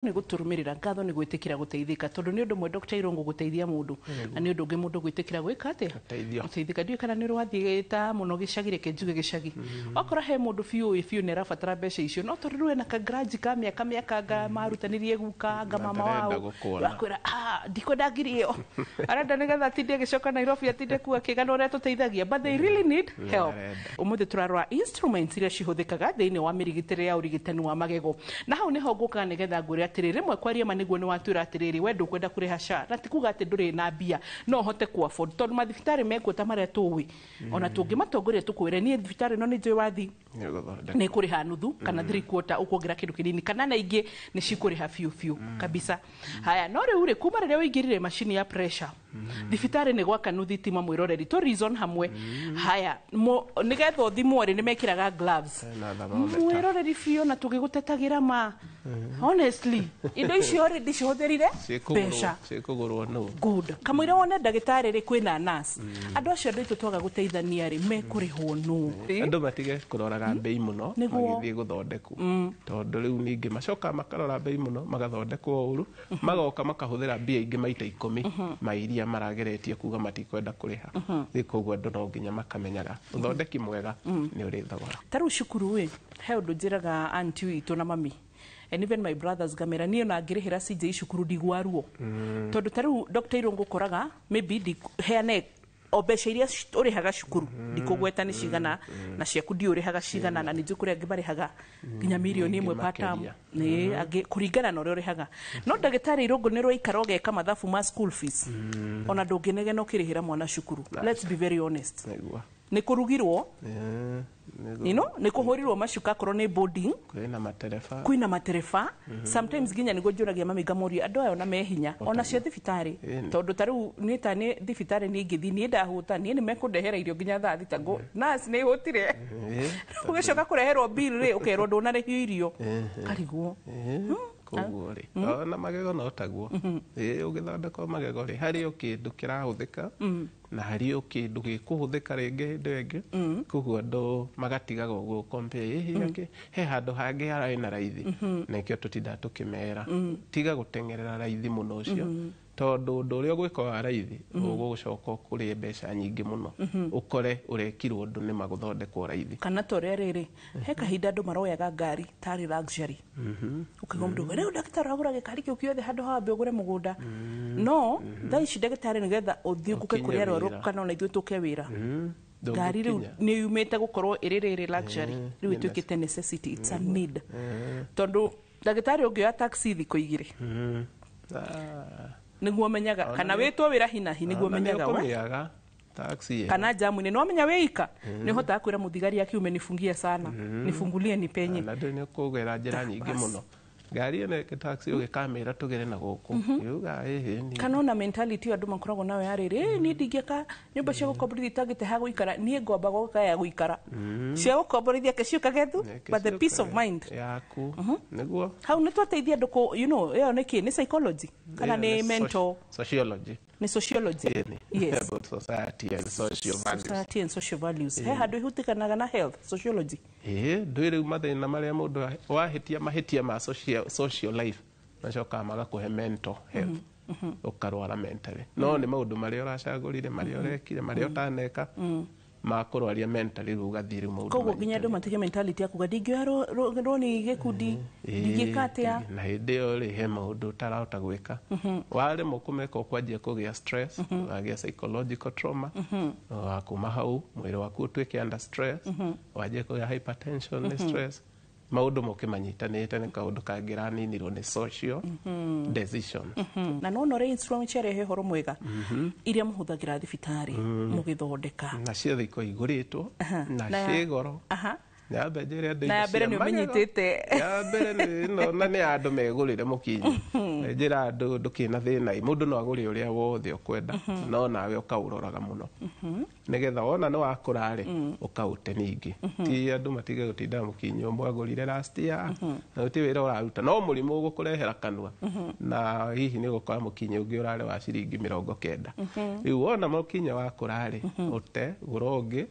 Nĩ gũtũrũmĩrĩra, ngatho nĩ gwĩtĩkĩra gũteithĩka, tondũ nĩ ũndũ ũmwe Dr. Irũngũ gũteithia mũndũ na nĩ ũndũ ũngĩ mũndũ gwĩtĩkĩra gwĩka atĩa? Gũteithio. Gũteithĩka. Ndiũĩ kana nĩ ũrathiĩ ta mũno gĩcagi, reke njuge gĩcagi, okorwo he mũndũ biũ ũĩ biũ nĩ arabatara mbeca icio, no tondũ rĩu ena kagrudge ka mĩaka mĩaka, anga marutanirie guka, anga Na mama ndarenda wao gũkuona. Akwĩra, "Ah, ndikwenda ngiri ĩyo arenda nĩgetha atinde agĩcoka Nairobi, atinde kuo akĩgana ũrĩa tũteithagia." But they really need help. Arenda. Ũmũthĩ tũrarora instruments iria cihũthĩkaga thĩinĩ wa mĩrigitĩre ya ũrigitani wa magego, na hau nĩho ngũkaga nĩgetha ngwĩre atĩrĩ, rĩmwe kwaria ma nĩguo nĩ watwĩra atĩrĩrĩ, we ndũkwenda kũrĩha SHA, na ti kuga atĩ ndũrĩ na mbia, no ũhote ku afford, tondũ mathibitarĩ mekuo ta marĩa tũĩ, ona tũngĩmatongoria tũkwĩre niĩ thibitarĩ ĩno nĩ njũĩ wathi Nĩ ũgũthondeka. Nĩ kũrĩha nuthu kana three quarter, ũkuongerera kĩndũ kĩnini, kana na ingĩ nĩ cikũrĩha biũ biũ kabisa. Haya, no rĩu rĩ, kuma rĩrĩa ũingĩrire macini ya pressure thibitarĩ nĩ gwakanu thitima, mwĩroreri tũ reason hamwe. Haya, nĩgetha ũthimwo rĩ, nĩ mekĩraga gloves. Na thermometer. Mwĩroreri, biũ na tũgĩgũtetagĩra ma, honestly, indo icio rĩ, ndicihũthĩrire mbeca. Cikũgũrwo nũ? Good. Kamũira wone ndagĩtarĩ rĩ, kwĩna nurse. Andũ acio, andũ aitũ, twaga gũteithania rĩ, mekũrĩhwo nũ? Andũ matige kũroraga mbei mũno magĩthiĩ gũthondekwo, tondũ rĩu ningĩ macokaga makarora mbei mũno, magathondekwo ũru, magoka makahũthĩra mbia ingĩ maita 10 ma iria marageretie kuga matikwenda kũrĩha. Rĩu koguo andũ no nginya makamenyaga ũthondeki mwega nĩ ũrĩ thogora. Ta rĩu cukuru ĩ, he ũndũ njĩraga aunty witũ na mami and even my brothers, ngamera niĩ ona ngĩrĩhĩra CJ cukuru ndigua ruo, tondũ ta rĩu Dr. Irũngũ ũkoraga maybe heane o mbeca iria ũrĩhaga cukuru, ndikũgweta nĩ cigana, na ciaku ndiũ ũrĩhaga cigana, na ningĩ kũrĩ angĩ marĩhaga nginya mirioni 1 per term. Makĩria. Nĩ angĩ kũringana na ũrĩa ũrĩhaga. No ndagĩtarĩ Irũngũ, nĩ ũraikara ũgeka mathabu ma school fees, ona ndũngĩnegena ũkĩrĩhĩra mwana cukuru. Let's be very honest. Nĩguo. Nĩ kũrugirwo, Nĩguo. Nĩ kũhũrirwo macuka akorwo nĩ boarding. Kwĩna matereba. Kwĩna matereba. Sometimes nginya nĩguo njũragia mami, ngamoria andũ aya ona me hinya ona cio thibitarĩ, tondũ ta rĩu niĩ ta nĩ thibitarĩ niĩ ingĩthiĩ, niĩ ndahũta, niĩ nĩ mekũndehera irio nginya thaa 6, ngo nurse nĩ hũtire. Ũgĩcoka kũreherwo bill rĩ, ũkerwo ndũnarĩhio irio, karigwo. Koguo rĩ, ona magego no taguo. Ũgĩthondekwo magego rĩ, harĩ o kĩndũ kĩrahũthĩka na harĩ o kĩndũ gĩkũhũthĩka rĩngĩ hĩndĩ ĩyo ĩngĩ. Koguo andũ magatigaga ũguo compare, ĩhĩ he handũ hangĩ hararĩ na raithi, na nĩkĩo tũtindaga tũkĩmera tiga gũteng'erera raithi mũno ũcio, tondũ ũndũ ũrĩa ũgwĩka wa raithi ũgũcoka ũkũrĩe mbeca nyingĩ mũno, ũkore ũrekirwo ũndũ nĩ magũthondekwo raithi. Kana ta ũrĩa rĩrĩ, he kahinda andũ maroyaga ngari tarĩ luxury, ũkaigua mũndũ auga, rĩu ndagĩtarĩ ũragũra gĩkari kĩu kĩothe handũ ha wambe ũgũre mũgũnda. No thaa ici, ndagĩtarĩ, nĩgetha ũthiĩ ũke Ũkinye kũrĩ arwaru wĩra. kana ona ithuĩ tũke wĩra, ngari rĩu Ndũngĩkinya. nĩ yumĩte gũkorwo ĩrĩ rĩrĩ luxury, rĩu ĩtuĩkĩte necessity, it's a need, tondũ ndagĩtarĩ ũngĩoya taxi thikũ 2 nĩguo menyaga kana wĩtwo wĩra hinahi, nĩguo Ona nĩ menyaga we ũkũmĩaga taxi ĩyo. Kana jamu-inĩ, nĩ wamenya wĩika nĩ ũhotaga kwĩra mũthigari akiume, "Nifungie sana, nifungulie nipenye." Na ndũ nĩ ũkũgera njĩra nyingĩ Bas. mũno ngari ĩno ĩngĩ taxi ũgĩkamĩra tũgere na gũkũ yuga ĩhĩ ni. Kana ona mentality ĩyo andũ makoragwo nayo ya rĩrĩ, "Ĩ, niĩ ndingĩaka nyũmba cia gũkomborithia itangĩte ha gũikara, niĩ ngomba gwaka ya gũikara, cia gũkomborithia keciũkage thu." But the peace of mind yaku nĩguo. Hau nĩ twateithia andũ kũ ĩyo nĩ kĩ, nĩ psychology kana Ĩyo nĩ mental? Sociology. Nĩ sociology. Ĩni. Yes. About society and social values. Society and social values, he handũ ihutĩkanaga na health sociology? Ĩĩ, ndũĩ rĩu mathĩna marĩa mũndũ wahĩtia, mahĩtia ma social life macokaga magakũhe mental health, ũkarwara mentally, no nĩ maũndũ marĩa ũracagũrire, marĩa ũrekire, marĩa ũtaneka, makũrwaria mentally, rĩu ũgathiĩ rĩu maũndũ Koguo nginya andũ manyitanĩte. Matige mentality ya kuga ndingĩoya rũni gĩkundi, ndingĩka atĩa. Na hĩndĩ ĩyo rĩ, he maũndũ ũtarahota gwĩka, waremwo kũmeka ũkwanjia kũgĩa stress, wagĩa psychological trauma, wa kuma hau mwĩrĩ waku ũtuĩke under stress, wanjie kũgĩa hypertension nĩ stress, maũndũ moke manyitanĩte, nĩ kaũndũ kangĩraninirwo nĩ social decision. Na no ũrĩa instrument ciarehe ũhoro mwega iria mũhũthagĩra thibitarĩ mũgĩthondeka. Na ciothe ikoragwo igũrĩtwo na Na ciĩ goro. Nyambe njĩre andũ Na ya indo mbere cia nĩ magego. ũmĩnyitĩte. Ya mbere nĩ ĩno, na nĩ ya andũ megũrĩre mũkinyi. Njĩra andũ ndũkĩna thĩna, mũndũ no agũre ũrĩa wothe ũkwenda, no nawe ũkaũroraga mũno nĩgetha wona nĩ wakũra rĩ, ũkaũte. Ningĩ ti andũ matige gũtinda mũkinyi ũmwe agũrire last year na gũtirĩ wĩra ũraruta, no mũrimũ ũgũkũrehera kanua, na hihi nĩ ũgũkora mũkinyi ũngĩ ũrarĩ wa ciringi 90. Rĩu wona mũkinya wakũra rĩ, ũte gũra ũngĩ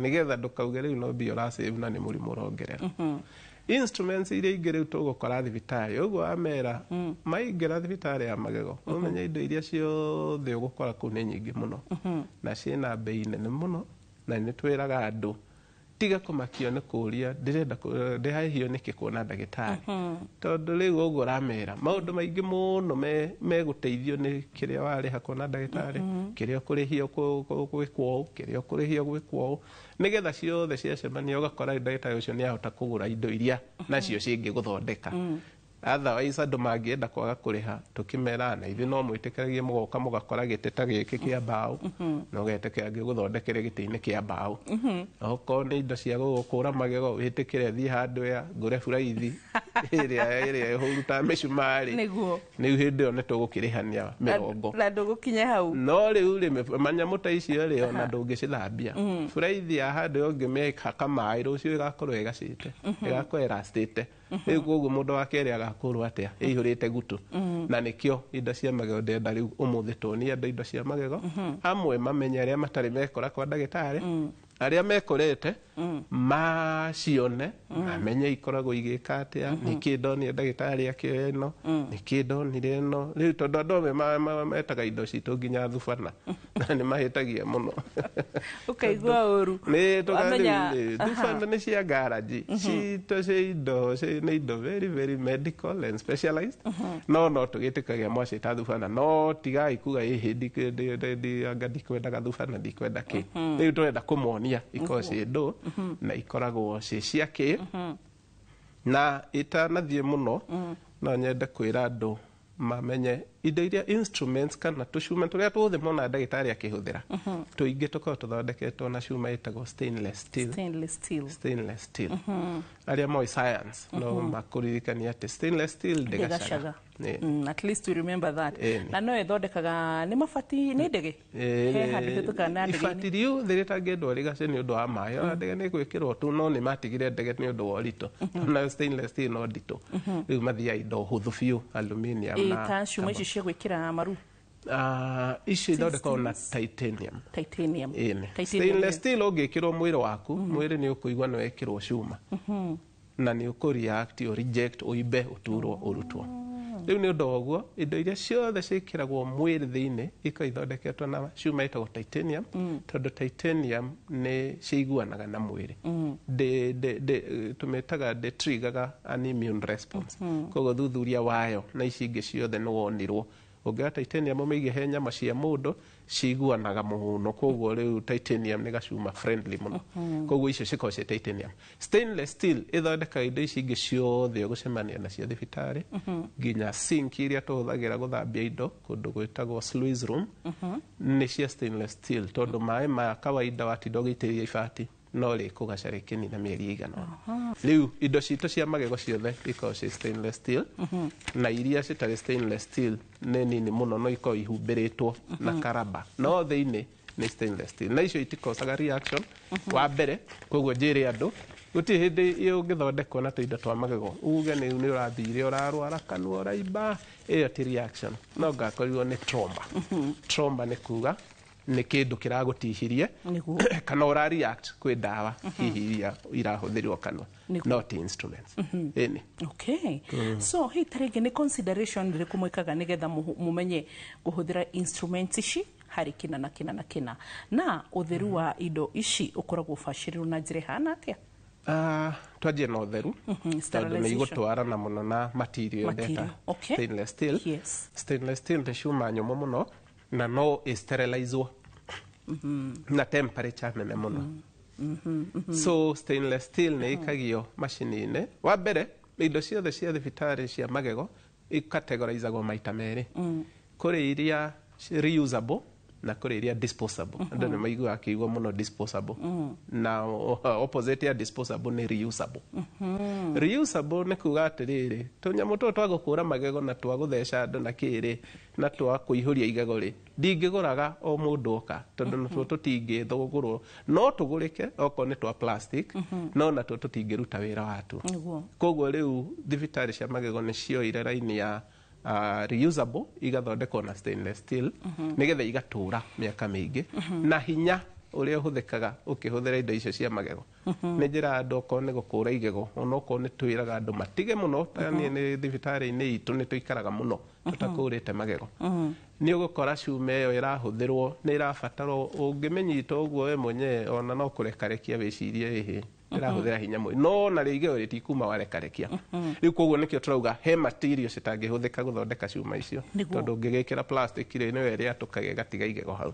nĩgetha ndũkauge rĩu no mbia ũrasave na nĩ mũrimũ ũrongerera. Instruments iria ingĩ rĩu tũgũkora thibitarĩ ũguo amera maingĩra thibitarĩ ya magego, ũmenye indo iria ciothe ũgũkora kũu nĩ nyingĩ mũno na ciĩna bei nene mũno. Na nĩ twĩraga andũ tiga kũmakio nĩ kũũria ndĩrenda ndĩrahihio nĩkĩ kuona ndagĩtarĩ, tondũ rĩu ũguo ũramera maũndũ maingĩ mũno megũteithio nĩ kĩrĩa warĩha kuona ndagĩtarĩ, kĩrĩa ũkũrĩhio gwĩkwo ũũ, kĩrĩa ũkũrĩhio gwĩkwo ũũ, nĩgetha ciothe ciacemania ũgakora ndagĩtarĩ ũcio nĩ ahota kũgũra indo iria nacio cingĩgũthondeka. Otherwise andũ mangĩenda kwaga kũrĩha, tũkĩmera na ithuĩ no mwĩtĩkĩragie mũgoka mũgakora gĩtĩ ta gĩkĩ kĩa mbaũ na ũgetĩkĩra ngĩgũthondekere gĩtĩ-inĩ kĩa mbaũ. Okorwo nĩ indo cia gũgũkũra magego, wĩtĩkĩre thiĩ handũ ya ngũre buraithi ĩrĩa ĩhũrutaga mĩcumarĩ. Rĩu hĩndĩ ĩyo nĩ tũgũkĩrĩhania mĩrongo na ndũgũkinya hau. No rĩu rĩ, manyamũ ta icio rĩ, ona ndũngĩcithambia. Buraithi ya handũ ũngĩmĩhaka maĩ, rũciũ ĩgakorwo ĩgacĩte, ĩgakorwo ĩracĩte. Rĩu koguo mũndũ wa kerĩ agakũrwo atĩa ĩihũrĩte gutu? Na nĩkĩo indo cia magego ndĩrenda rĩu ũmũthĩ tuonie andũ indo cia magego amwe, mamenye arĩa matarĩ mekora kwa ndagĩtarĩ, arĩa mekorete macione, mamenye ikoragwo igĩka atĩa, nĩkĩ ndonire ndagĩtarĩ akĩoya ĩno, nĩkĩ ndonire ĩno. Rĩu tondũ andũ amwe metaga indo citũ nginya thubana, na nĩ mahĩtagia mũno. Ũkaigua ũru. Nĩ thubana nĩ cia garaji citũ, cia indo nĩ indo very very medical and specialized, no tũgĩtĩkagia mwacĩta thubana, no tigai kuga ĩhĩ anga ndikwendaga thubana, ndikwenda kĩ. Rĩu tũrenda kũmonia ikoragwo ciĩ ndũ na ikoragwo ciĩ cia kĩ. Na itanathiĩ mũno, no nyende kwĩra andũ mamenye indo iria instruments kana tũcuma tũrĩa tuothe mona ndagĩtarĩ akĩhũthĩra, tũingĩ tũkoragwo tũthondeketwo na cuma ĩtagwo stainless steel. Stainless steel. Stainless steel, arĩa moĩ science no makũririkania atĩ stainless steel ndĩgacaga. At least we remember that. Na no ĩthondekaga nĩ mabati, nĩ ndege, he handũ hĩtũkaga na ndege. Ibati riothe rĩtangĩendwo rĩgace nĩ ũndũ wa maĩ, ona ndege nĩ gwĩkĩrwo tu, no nĩ matigire ndege nĩ ũndũ wa ũritũ. Nayo stainless steel no nditũ, rĩu mathiaga indo hũthũ biũ, aluminium na ta cuma icio cia gwĩkĩra maru. Icio ithondekagwo na titanium. Titanium. Stainless steel ũngĩkĩrwo mwĩrĩ waku, mwĩrĩ nĩ ũkũigua nĩ wekĩrwo cuma na nĩ ũkũ-react, reject, ũimbe, ũturwo, ũrutwo. Rĩu nĩ ũndũ wa ũguo indo iria ciothe ciĩkĩragwo mwĩrĩ thĩinĩ ikoragwo ithondeketwo na cuma ĩtagwo titanium, tondũ titanium nĩ ciguanaga na mwĩrĩ. Tũmĩtaga ndĩ trigger an immune response. Koguo thuthuria wayo na ici ingĩ ciothe nĩ wonirwo ũngĩoya titanium ũmĩige he nyama cia mũndũ, ciguanaga mũno. Koguo rĩu titanium nĩ gacuma friendly mũno, koguo icio cikoragwo ciĩ titanium. Stainless steel ĩthondekaga indo ici ingĩ ciothe ũgũcemania nacio thibitarĩ, nginya sink iria tũhũthagĩra gũthambia indo kũndũ gwĩtagwo sluice room nĩ cia stainless steel, tondũ maĩ maya kawaida watinda ũgĩitĩrĩria ibati no rĩkũgaca rĩkĩnina mĩeri ĩigana ũna. Rĩu indo citũ cia magego ciothe ikoragwo ciĩ stainless steel, na iria citarĩ stainless steel nĩ nini mũno, no ikoragwo ihumbĩrĩtwo na karaba, no thĩinĩ nĩ stainless steel, na icio itikosaga reaction wa mbere. Koguo njĩre andũ gũtirĩ hĩndĩ ũngĩthondekwo na tũindo twa magego uge nĩ ũrathire ũrarwara kanua ũraimba. Ĩyo ti reaction, no ngakorirwo nĩ trauma. Trauma nĩ kuga nĩ kĩndũ kĩragũtihirie kana ũra react kwĩ ndawa hihi iria irahũthĩrwo kanua, not instruments. Ĩni. Okay, so hihi ta rĩngĩ nĩ consideration ĩrĩkũ mwĩkaga nĩgetha mũmenye kũhũthĩra instruments ici harĩ kĩna na kĩna na kĩna, na ũtheru wa indo ici ũkoragwo ũbacĩrĩirwo na njĩra ĩhana atĩa? Twanjie na ũtheru, tondũ nĩ igũtwarana mũno na material ndeta stainless steel. Stainless steel nĩ cuma nyũmũ mũno na no ĩsterilizwo na temperature nene mũno. So stainless steel nĩ ĩkagio macini-inĩ. Wa mbere, indo ciothe cia thibitarĩ cia magego ikategorizagwo maita merĩ: kũrĩ iria reusable na kũrĩ iria disposable. Andũ nĩ maiguaga kiugo mũno disposable, na opposite ya disposable nĩ reusable. Reusable nĩ kuga atĩrĩrĩ, tũnyamũ tũtũ twa gũkũra magego na twa gũtheca andũ na kĩrĩ na twa kũihũria igego rĩ, ndingĩgũraga o mũndũ oka, tondũ natuo tũtingĩthũgũrwo. No tũgũrĩke okorwo nĩ twa plastic, no natuo tũtingĩruta wĩra watuo. Koguo rĩu thibitarĩ cia magego nĩ cioire raini ya reusable, igathondekwo na stainless steel nĩgetha igatũra mĩaka mĩingĩ na hinya Ũrĩa ũhũthĩkaga ũkĩhũthĩra indo icio cia magego, nĩ njĩra andũ okorwo nĩ gũkũra igego, onokorwo nĩ twĩraga andũ matige mũno. Ta niĩ nĩ thibitarĩ-inĩ itũ nĩ tũikaraga mũno tũtakũrĩte magego. Nĩ ũgũkora cuma ĩyo ĩrahũthĩrwo nĩ ĩrabatarwo ũngĩmĩnyita ũguo we mwenyewe, ona no kũrekarekia wĩcirie ĩhĩ ĩrahũthĩra hinya mũingĩ, no na rĩo igego rĩtikuma warekarekia. Rĩu koguo nĩkĩo tũrauga he material citangĩhũthĩka gũthondeka cuma icio, tondũ ũngĩgĩkĩra plastic rĩ, nĩyo ĩrĩatũkaga ĩgatiga igego hau.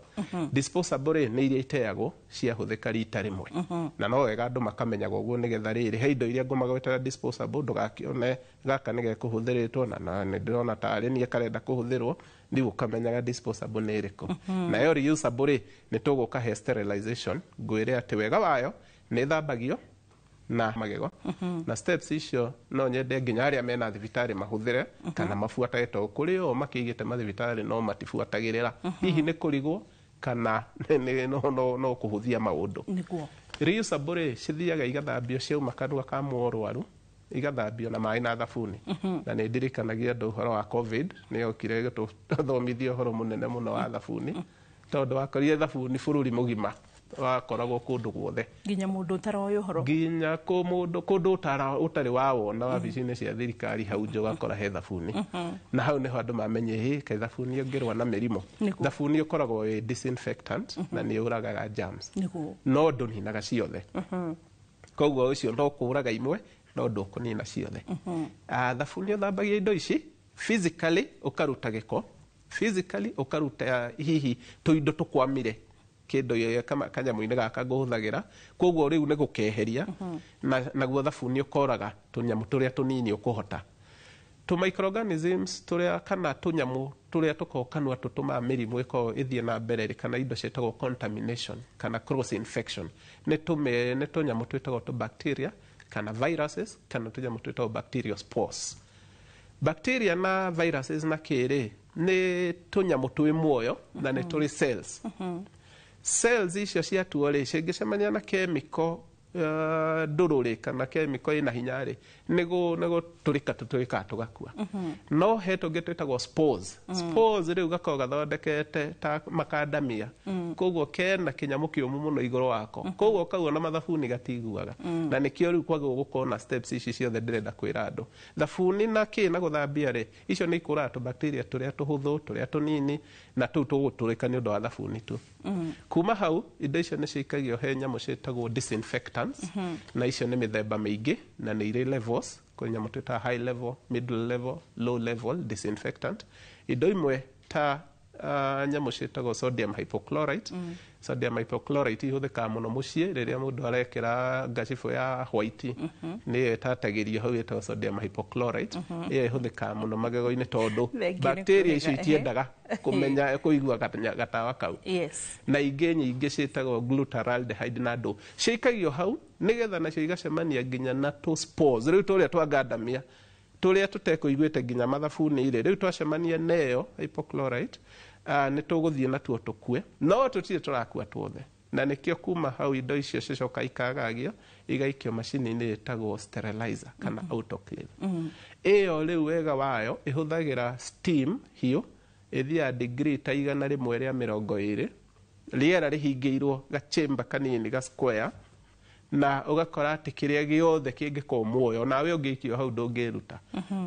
Disposable rĩ, nĩ iria iteagwo ciahũthĩka rita rĩmwe, na no wega andũ makamenyaga ũguo, nĩgetha rĩrĩ he indo iria ngũmagwetera disposable, ndũgakĩone gaka nĩ gekũhũthĩrĩtwo na nĩ ndĩrona tarĩ niĩ karenda kũhũthĩrwo. Rĩu ũkamenyaga disposable nĩ ĩrĩkũ. Nayo reusable rĩ, nĩ tũgũka he sterilization, ngwĩre atĩ wega wayo nĩ ĩthambagio na magego na steps icio. No nyende nginya arĩa mena thibitarĩ mahũthĩre kana mabuatage, tondũ kũrĩ o makĩigĩte mathibitarĩ no matibuatagĩrĩra, hihi nĩ kũrigwo kana no kũhũthia maũndũ. Reusable rĩ, cithiaga igathambio ciauma kanua ka mũrwaru, igathambio na maĩ na thabuni. Na nĩ ndirikanagia andũ ũhoro wa COVID, nĩ yokire ĩgĩtũthomithia ũhoro mũnene mũno wa thabuni, tondũ wakorire thabuni bũrũri mũgima wakoragwo kũndũ guothe. Nginya mũndũ ũtaroĩ ũhoro. Nginya kũ mũndũ kũndũ ũtarĩ wawona wabici-inĩ cia thirikari, hau nja ũgakora he thabuni. Na hau nĩho andũ mamenye hĩ kaĩ thabuni ũngĩrũa na mĩrimũ. Thabuni ũkoragwo wĩ disinfectant na nĩ ũragaga germs, no ndũninaga ciothe. Koguo ũcio no kũraga imwe, no ndũkũnina ciothe. Thabuni ũthambagia indo ici physically, ũkaruta gĩko physically, ũkaruta hihi tũindo tũkwamire kĩndũ kanyamũ-inĩ gaka ngũhũthagĩra, koguo rĩu nĩ gũkeheria. Na naguo thabuni ũkoraga tũnyamũ tũrĩa tũnini ũkũhota, tũ microorganisms tũrĩa kana tũnyamũ tũrĩa tũkoragwo kanua tũtũmaga mĩrimũ ĩkorwo ĩthiĩ na mbere rĩ, kana indo ciĩtagwo contamination kana cross infection, nĩ tũnyamũ twĩtagwo tũ bacteria kana viruses kana tũnyamũ twĩtagwo bacterial spores. Bacteria na viruses na kĩrĩ nĩ tũnyamũ twĩ muoyo na nĩ tũrĩ cells. Cells icio ciatuo rĩ, cingĩcemania na chemical ndũrũ rĩ, kana chemical ĩna hinya rĩ, nĩ gũtũrĩka tũtũrĩkaga tũgakua. No he tũngĩ twĩtagwo spores. Spores rĩu gakoragwo gathondekete ta makandamia, koguo kena kĩnyamũ kĩũmũ mũno igũrũ wako, koguo kau ona mathabuni gatiguaga. Na nĩkĩo rĩu kwagĩrĩirwo gũkorwo na steps ici ciothe ndĩrenda kwĩra andũ. Thabuni na kĩ na gũthambia rĩ, icio nĩ ikũraga tũbacteria tũrĩa tũhũthũ, tũrĩa tũnini, na tũu tũgũtũrĩka nĩ ũndũ wa thabuni tu. Kuma hau indo icio nĩ cikagio he nyamũ ciĩtagwo disinfectants, na icio nĩ mĩthemba mĩingĩ na nĩ irĩ levels. Kwĩ nyamũ twĩtaga high level, middle level, low level disinfectant. Indo imwe ta nyamũ ciĩtagwo sodium hypochlorite. Sodium hypochlorite ihũthĩkaga mũno mũciĩ rĩrĩa mũndũ arekĩra ngacibũ ya white, nĩyo ĩtatagĩrio hau, ĩtagwo sodium hypochlorite. Ĩyo ĩhũthĩkaga mũno magego-inĩ tondũ Thengiũ nĩ bacteria icio kũrega, itiendaga kũmenya kũigua gatawa kau. Na ingĩ nyingĩ ciĩtagwo glutaraldehyde na ndũ ciikagio hau nĩgetha nacio igacemania nginya na tũ spores rĩu tũrĩa twangandamia tũrĩa tũtekũiguĩte nginya mathabuni-rĩ. Rĩu twacemania neyo hypochlorite, nĩ tũgũthiĩ natuo tũkue, no tũtirĩ tũrakua tuothe. Na nĩkĩo kuma hau indo icio cicoka ikagagio igaikio macini-inĩ ĩtagwo sterilizer kana autoclave. Ĩyo rĩu wega wayo ĩhũthagĩra steam hiũ, ĩthiaga degree ta 120, rĩera rĩhingĩirwo gachimba kanini ga square, na ũgakora atĩ kĩrĩa gĩothe kĩngĩkorwo muoyo nawe ũngĩikio hau ndũngĩruta.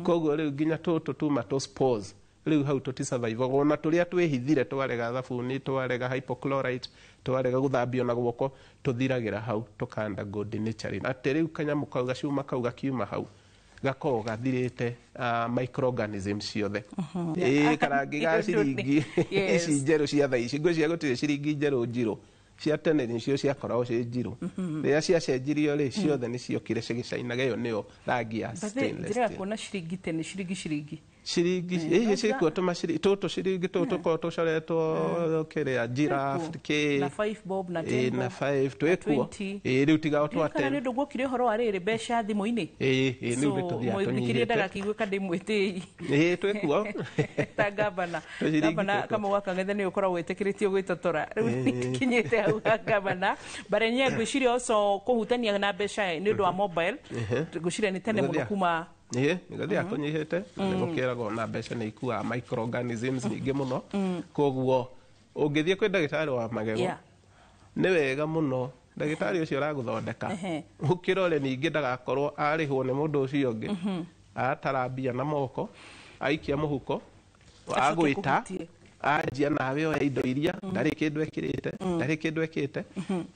Koguo rĩu nginya tũtũ tuma tũ spores rĩu hau tũtisurvive, ona tũrĩa twĩhithire twarega thabuni, twarega hypochlorite, twarega gũthambio na guoko, tũthiragĩra hau tũkanda go denaturing, atĩ rĩu kanyamũ kau gacuma kau gakiuma hau gakoragwo gathirĩte microorganisms ciothe. Ĩĩ, karangi ga ciringi ici njerũ cia thaa ici, ngwĩciria gũtirĩ ciringi njerũ njirũ. Cia tene nĩcio ciakoragwo ciĩ njirũ. Rĩrĩa ciacenjirio rĩ, ciothe nĩ ciokire cigĩcainaga. Ĩyo nĩyo rangi ya stainless njĩra steel. Kuona ciringi tene, ciringi ciringi. Ciringi ĩhĩ ciĩkuo, tũtũ ciringi tũtũ tũkoragwo tũcoretwo kĩrĩa, giraffe kĩ. Na 5 bob na 10 Ĩĩ, na bob. 5 twĩkuo. 20. Ĩĩ, rĩu tiga o twa Kana nĩ 10. ũndũ guokire ũhoro wa rĩrĩ mbeca thimũ-inĩ. Ĩĩ ĩĩ, rĩu nĩ tũthiaga Mũthikĩrĩria tũnyihĩte. Ndagakĩigue ka ndĩ mwĩtĩi. Ĩĩ, twĩkuo. Ta gavana. Tũciringi Gavana twĩkuo. Kamau wa Kang'ethe nĩ ũkoragwo wĩtĩkĩrĩtio gwĩtotora. Rĩu nĩkinyĩte hau ha gavana barenye, ngwĩciria also kũhutania na mbeca nĩ ũndũ wa mobile, ngwĩciria nĩ tene mũno kuma. Ĩĩ, nĩ gũthiaga kũnyihĩte, na nĩ gũkĩragwo na mbeca nĩ ikuaga microorganisms nyingĩ mũno. Koguo ũngĩthiĩ kwĩ ndagĩtarĩ wa magego, Nĩ wega mũno ndagĩtarĩ ũcio ũragũthondeka ũkĩrore ningĩ ndagakorwo arĩhwo nĩ mũndũ ũcio ũngĩ atara mbia na moko aikia mũhuko agwĩta anjia nawe oya indo iria ndarĩ kĩndũ ekĩrĩte ndarĩ kĩndũ ekĩte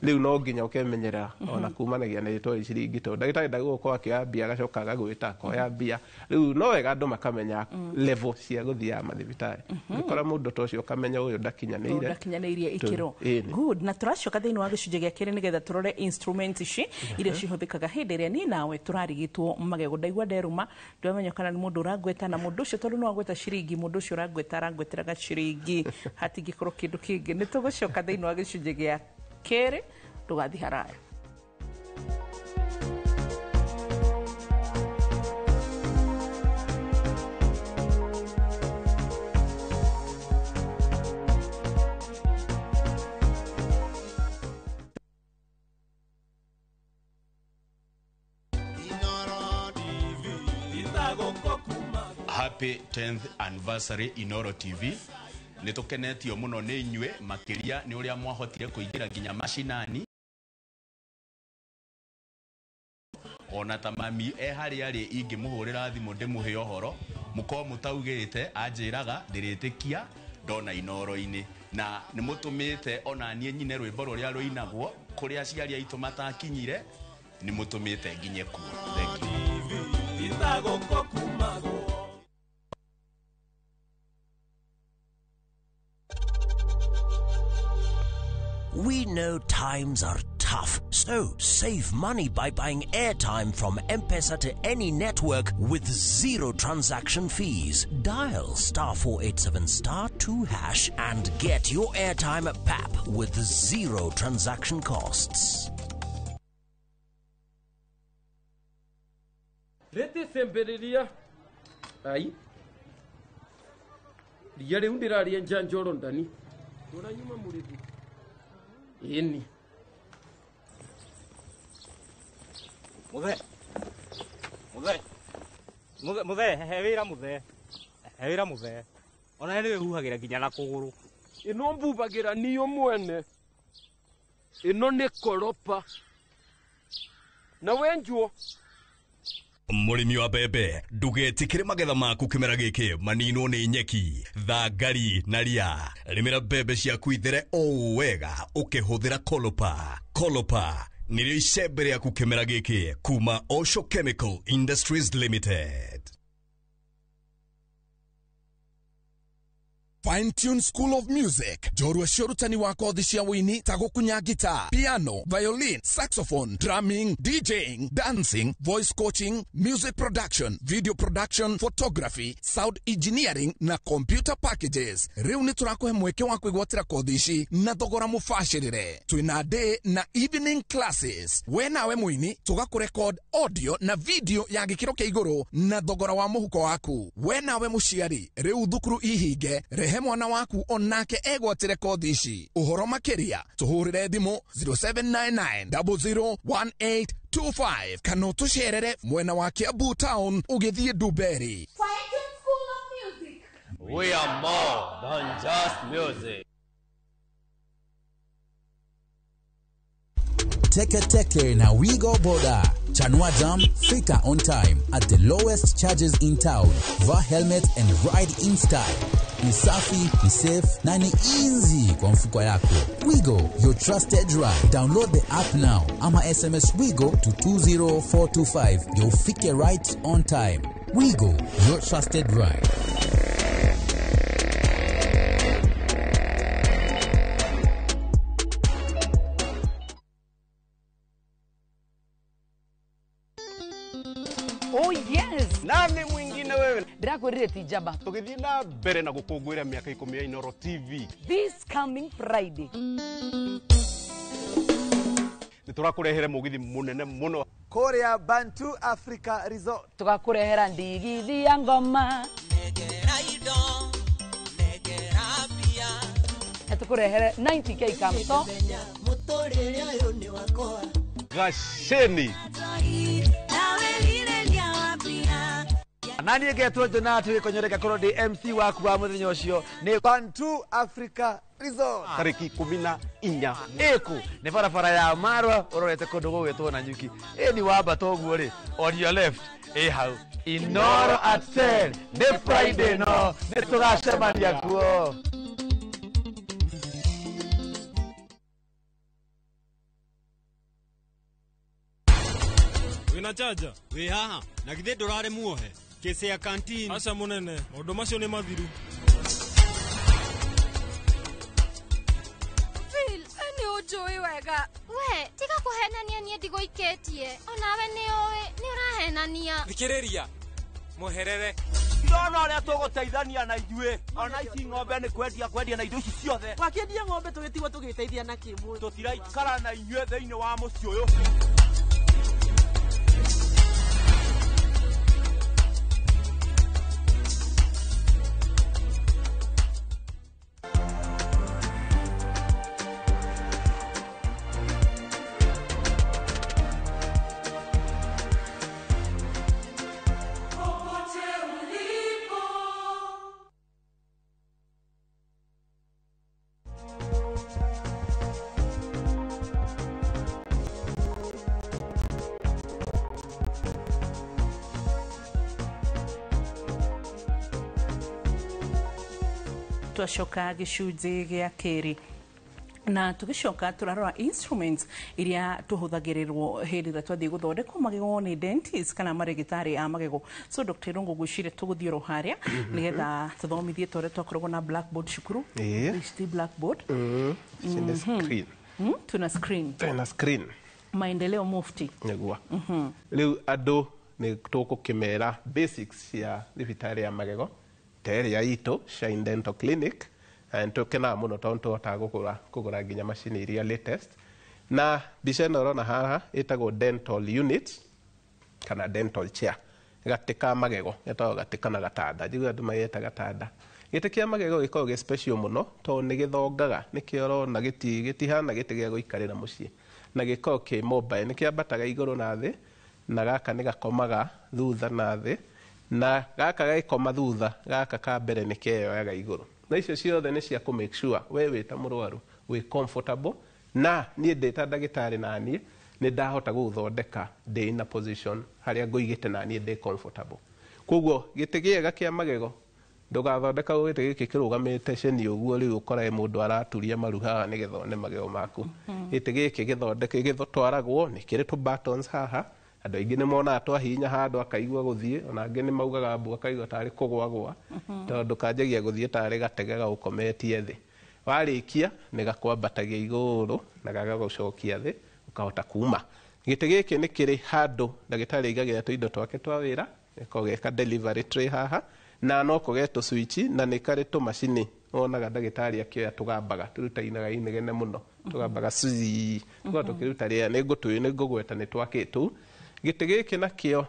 rĩu no nginya ũkemenyerera ona kumanagia na rĩtwa ciringi tondũ ndagĩtarĩ ndagũgũkorwo akĩoya mbia agacoka agagwĩta akoya mbia rĩu no wega andũ makamenya level cia gũthiaga mathibitarĩ ũgĩkora mũndũ ta ũcio ũkamenya ũyũ ndakinyanĩire ndakinyanĩirie ikĩro. Good. Na tũracoka thĩinĩ wa gĩcunjĩ gĩa kerĩ nĩgetha tũrore instruments ici iria cihũthĩkaga hĩndĩ ĩrĩa niĩ nawe tũrarigitwo magego. Ndaigua nderũma ndĩramenya kana nĩ mũndũ ũrangweta na mũndũ ũcio tondũ no agweta ciringi mũndũ ũcio ũrangweta arangweteraga ciringi hatingĩkorwo kĩndũ kĩngĩ. Nĩ tũgũcoka thĩinĩ wa gĩcunjĩ gĩa kerĩ, ndũgathiĩ haraya. Happy 10th anniversary Inoro TV. Nĩ tũkenetio mũno nĩ inyuĩ makĩria nĩ ũrĩa mwahotire kũingĩra nginya macinani ona ta mami e harĩa arĩ ingĩmũhũrĩra thimũ ndĩmũhe ũhoro mũkorwo mũtaugĩte anjĩraga ndĩrĩtĩkia ndona Inoro-inĩ na nĩ mũtũmĩte ona niĩ nyine rwĩmbo rũrĩa rũinagwo kũrĩa aciari aitũ matakinyire nĩ mũtũmĩte nginye kuo. Thank you. We know times are tough, so save money by buying airtime from M-Pesa to any network with zero transaction fees. Dial *487*2# and get your airtime at PAP with zero transaction costs. Rete sembereria ai ria riu ndiraria njanjoro ndani uranyuma murithi ini muthe muthe muthe muthe he wira muthe he wira muthe ona ni wihuhagira nginya na kuguru ino mbubagira niyo mwene ino ni koropa na wenjuo. Mũrĩmi wa mbembe ndũgetĩkĩre magetha maku kĩmera gĩkĩ maninwo nĩ nyeki thangari na ria. Rĩmĩra mbembe ciaku ithere o wega ũkĩhũthĩra Kolopa. Kolopa nĩrĩo icembe rĩaku kĩmera gĩkĩ kuma Osho Chemical Industries Limited. Fine Tune School of Music njorua cia ũrutani wa kothi cia wũini ta gũkunya guitar, piano, violin, saxophone, drumming, DJing, dancing, voice coaching, music production, video production, photography, sound engineering na computer packages. Rĩu nĩ tũrakũhe mweke wa kwĩgwatĩra kothi ici na thogora mũbacĩrĩre. Twĩna day na evening classes. We nawe mũini tũgakũrekod audio na video ya gĩkĩro kĩa igũrũ na thogora wa mũhuko waku. We nawe mũciari rĩu thukuru ihinge rehe mwana waku onake egwatĩre kothi ici. Ũhoro makĩria tũhũrĩre thimũ 0799001825 kana ũtũcerere mwena wa Kiambu town ũgĩthiĩ Ndumberi. We are more than just music. Teke Teke na Wigo Boda. Chanua Jam, fika on time at the lowest charges in town. Vaa helmet and ride in style. Ni safi, ni safe na ni easy kwa mfuko yako. Wigo, your trusted ride. Download the app now ama SMS Wigo to 20425. You'll fike right on time. Wigo, your trusted ride. Oh yes. Nani mwingine wewe? Ndirakwirire ti njamba. Tugithie na mbere na gukungwira miaka 10 ya Inoro TV. This coming Friday. Niturakurehere mugithi munene muno. Korea Bantu Africa Resort. Tugakurehera ndigithi ya ngoma. Negera indo, negera pia. Na tukurehere 90k kamto. Mutorere uyu ni wakwa. Gasheni. Na niĩ ngetwo Jonathan Gĩkonyore, ngakorwo ndĩ MC waku wa mũthenya ũcio. Nĩ Bantu Africa Resort. Tarĩki 14. Ĩkũ nĩ barabara ya Marwa ũrorete kũndũ gũgwĩtwo na nyuki. Ĩni wambata ũguo rĩ, on your left ĩ hau Inoro at 10 nĩ Friday, no nĩ tũgacemania kuo. Wĩna chanja? Wĩ haha na githĩ ndũrarĩ muohe kĩcĩ ya kantin? Aca mũnene, maũndũ macio nĩ mathiru. Phil, we nĩ ũnjũĩ wega. We tiga kũhenania, niĩ ndigũikĩtie, onawe nĩ ũĩ nĩ ũrahenania. Thikĩrĩria mweherere. Ndona ũrĩa tũgũteithania na ithuĩ, ona ici ng'ombe nĩ kwendia kwendia na indo ici ciothe. Wakĩendia ng'ombe tũgĩtigwo tũgĩteithia na kĩmũ. Tũtiraikara na inyuĩ thĩinĩ wa mũciĩ ũyũ. Popote ulipo. Twacoka gĩcunjĩ gĩa kerĩ na tũgĩcoka tũrarora instruments iria tũhũthagĩrĩrwo hĩndĩ ĩrĩa twathiĩ gũthondekwo magego nĩ dentist kana marĩgĩtarĩ a magego. So Dr. Irũngũ, ngwĩciria tũgũthiĩ oro harĩa nĩgetha tũthomithie ta ũrĩa twakoragwo na blackboard cukuru. Ĩĩ. Ici ti blackboard. Ici nĩ screen. Tuna screen. Tena screen. Maendeleo mufti. Nĩguo rĩu andũ nĩ tũgũkĩmera basics cia thibitarĩ ya magego ta ĩrĩa itũ Shine Dental Clinic, na nĩ tũkenaga mũno tondũ nĩ tũhotaga kũgũra nginya macini iria latest. Na mbica ĩno ũrona haha ĩtagwo dental unit kana dental chair, gatĩ ka magego getagwo gatĩ kana gatanda, njiguaga andũ mageta gatanda. Gĩtĩ kĩa magego gĩkoragwo gĩ special mũno tondũ nĩ gĩthongaga, nĩkĩo ũrona gĩtihana gĩtĩ gĩa gũikarĩra mũciĩ, na gĩkoragwo kĩ mobile, nĩ kĩambataga igũrũ na thĩ, na gaka nĩ gakomaga thutha na thĩ, na gaka gagĩkoma thutha, gaka ka mbere nĩ keyoyaga igũrũ, na icio ciothe nĩ cia kũ make sure we wĩ ta mũrwaru wĩ comfortable, na niĩ ndĩ ta ndagĩtarĩ na niĩ nĩ ndahota gũgũthondeka ndĩ in a position harĩa ngũigĩte na niĩ ndĩ comfortable. Koguo gĩtĩ gĩega kĩa magego ndũgathondeka gĩtĩ gĩkĩ kĩrũgamĩte ceni ũguo rĩu ũkore mũndũ araturia maru haha nĩgetha one magego maku. Gĩtĩ gĩkĩ gĩthondeke gĩtwaragwo nĩ kĩrĩ tũ buttons haha, andũ aingĩ nĩ monaga twahihinya handũ akaigua gũthiĩ, ona angĩ nĩ maugaga mbu akaigua tarĩ kũgwagwa, tondũ kanjagia gũthiĩ tarĩ gatege gaũkometie thĩ. Warĩkia nĩ gakwambatagia igũrũ na gagagũcokia thĩ ũkahota kuma. Gĩtĩ gĩkĩ nĩ kĩrĩ handũ ndagĩtarĩ aigagĩra tũindo twake twa wĩra, gĩkoragwo geka delivery tray haha, na no kũgĩe tũ-switch na nĩ karĩ tũmacini wonaga ndagĩtarĩ akĩoya tũgambaga tũrutainaga inegene mũno, tũgambaga cii, tũkoragwo tũkĩruta rĩera, nĩ ngũgweta nĩ twakĩ tũu. Gĩtĩ gĩkĩ nakĩo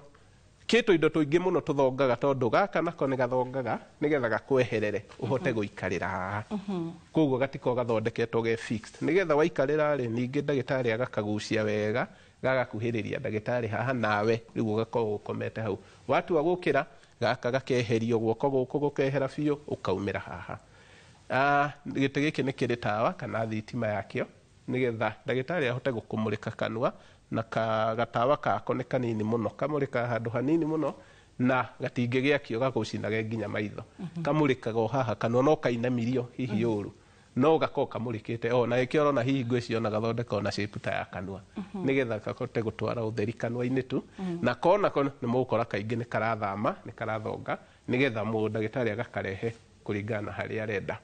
kĩ tũindo tũingĩ mũno tũthongaga, tondũ gaka nako nĩ gathongaga nĩgetha gakweherere ũhote gũikarĩra haha. Koguo gatiko gathondeketwo ge fixed nĩgetha waikarĩra rĩ, ningĩ ndagĩtarĩ agakagucia wega gagakuhĩrĩria ndagĩtarĩ haha, nawe rĩu ũgakorwo ũkomete hau. Watua gũkĩra gaka gakeherio guoko gũkũ gũkehera biũ ũkaumĩra haha. Gĩtĩ gĩkĩ nĩ kĩrĩ tawa kana thitima yakĩo nĩgetha ndagĩtarĩ ahote gũkũmũrĩka kanua, na gatawa kako nĩ kanini mũno, kamũrĩkaga handũ hanini mũno na gatingĩgĩakio gagũcinage nginya maitho. Kamũrĩkaga o haha kanua, no kainamirio hihi ũru no gakorwo kamũrĩkĩte o na ĩkĩo ũrona hihi ngwĩciria ona gathondeka ona shape ta ya kanua nĩgetha kahote gũtwara ũtheri kanua-inĩ tu. Na kona ko nĩ mũgũkora kaingĩ nĩ karathama, nĩ karathonga nĩgetha ndagĩtarĩ agakarehe kũringana na harĩa arenda.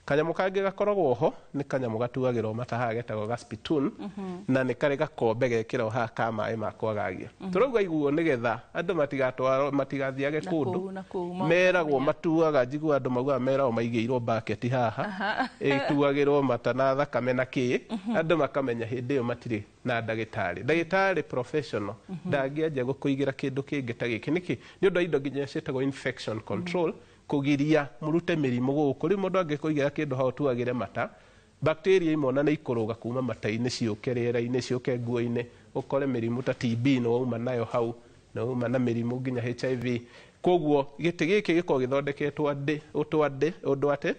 Kanyamũ kangĩ gakoragwo ho nĩ kanyamũ gatuagĩrwo mata haha getagwo ga spittoon, na nĩ karĩ gakombe gekĩrwo haha ka maĩ ma kwagagia. Tũrauga iguo nĩgetha andũ matigatwarwo matigathiage kũndũ meragwo matuaga, njiguaga andũ maugaga meragwo maigĩirwo bucket haha ĩtuagĩrwo mata na thakame na kĩ, andũ makamenya hĩndĩ ĩyo matirĩ na ndagĩtarĩ. Ndagĩtarĩ professional ndangĩanjia gũkũigĩra kĩndũ kĩngĩ ta gĩkĩ. Nĩkĩ? Nĩ ũndũ wa indo nginya ciĩtagwo infection control, kũgiria mũrute mĩrimũ gũkũ. Rĩu mũndũ angĩkũigĩra kĩndũ hau ũtuagĩre mata, bacteria imwe ona nĩ ikũrũga kuma mata-inĩ ciũke rĩera-inĩ ciũke nguo-inĩ, ũkore mĩrimũ ta TB nĩ wauma nayo hau, na wauma na mĩrimũ nginya HIV. Koguo gĩtĩ gĩkĩ gĩkoragwo gĩthondeketwo andĩ ũndũ ũndũ atĩ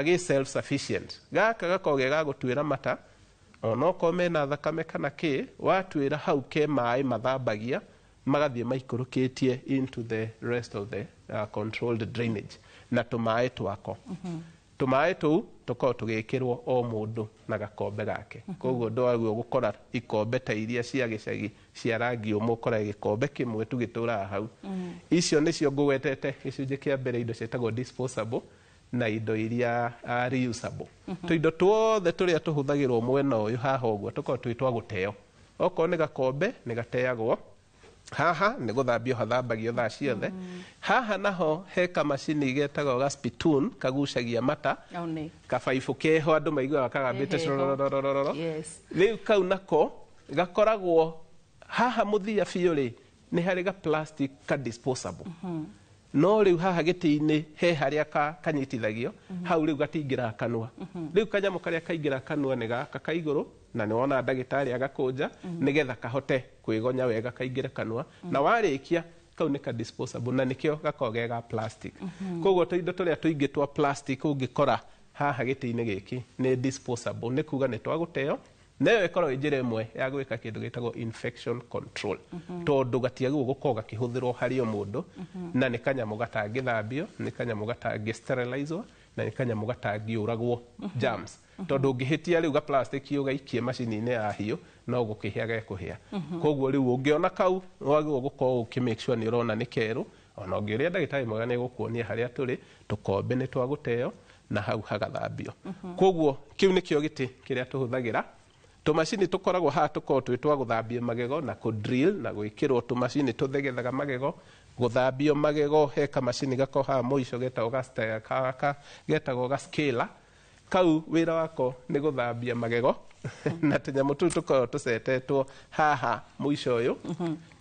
gĩ self sufficient. Gaka gakoragwo ge ga gũtuĩra mata onokorwo mena thakame kana kĩ, watuĩra hau ke maĩ mathambagia magathiĩ maikũrũkĩtie into the rest of the controlled drainage na tũmaĩ twako. Tũmaĩ tũu tũkoragwo tũgĩkĩrwo o mũndũ na gakombe gake. Koguo ndwagĩrĩirwo gũkora ikombe ta iria cia gĩcagi cia rangi ũmwe, ũkoraga gĩkombe kĩmwe tu gĩtũraga hau. Icio nĩcio ngũgwetete gĩcunjĩ kĩa mbere, indo ciĩtagwo disposable na indo iria reusable. Tũindo tuothe tũrĩa tũhũthagĩrwo mwena ũyũ haha ũguo tũkoragwo twĩ twa gũteo. Okorwo nĩ gakombe nĩ gateagwo haha, nĩ gũthambio hathambagio thaa ciothe. Haha naho he kamacini getagwo ga spittoon kagucagia mata, kabaibũ keho andũ maiguaga kagambĩte corororororo. Rĩu kau nako gakoragwo haha mũthia biũ rĩ, nĩ harĩ ga plastic ka disposable. No rĩu haha gĩtĩ-inĩ he harĩa kanyitithagio, hau rĩu gatingĩraga kanua. Rĩu kanyamũ karĩa kaingĩra kanua nĩ gaka ka igũrũ, na nĩ wona ndagĩtarĩ agakũnja nĩgetha kahote kwĩgonya wega kaingĩre kanua. Na warĩkia kau nĩ ka disposable na nĩkĩo gakoragwo ge ga plastic. Koguo tũindo tũrĩa tũingĩ twa plastic ũngĩkora haha gĩtĩ-inĩ gĩkĩ nĩ disposable, nĩ kuga nĩ twa gũteo. Na ĩyo ĩkoragwo ĩ njĩra ĩmwe ya gwĩka kĩndũ gĩtagwo infection control, tondũ gatiagĩrĩirwo gũkorwo gakĩhũthĩrwo harĩ o mũndũ, na nĩ kanyamũ gatangĩthambio, nĩ kanyamũ gatangĩ sterilizwo, na nĩ kanyamũ gatangĩũragwo germs. Tondũ ũngĩhĩtia rĩu ga plastic ũgaikie macini-inĩ ya hiũ no gũkĩhĩa gekũhĩa. Koguo rĩu ũngĩona kau wagĩrĩirwo gũkorwo ũkĩ make sure nĩ ũrona nĩ kerũ. Ona ũngĩũria ndagĩtarĩ mwega nĩ egũkuonia harĩa tũrĩ, tũkombe nĩ twa gũteo na hau hagathambio. Koguo kĩu nĩkĩo gĩtĩ kĩrĩa tũhũthagĩra. Tũmacini tũkoragwo haha tũkoragwo twĩ twa gũthambia magego na kũ drill na gwĩkĩrwo tũmacini tũthegethaga magego, gũthambio magego. He kamacini gakoragwo haha mũico getagwo ga scaler. Kau wĩra wako nĩ gũthambia magego na tũnyamũ tũu tũkoragwo tũcetetwo haha mũico ũyũ.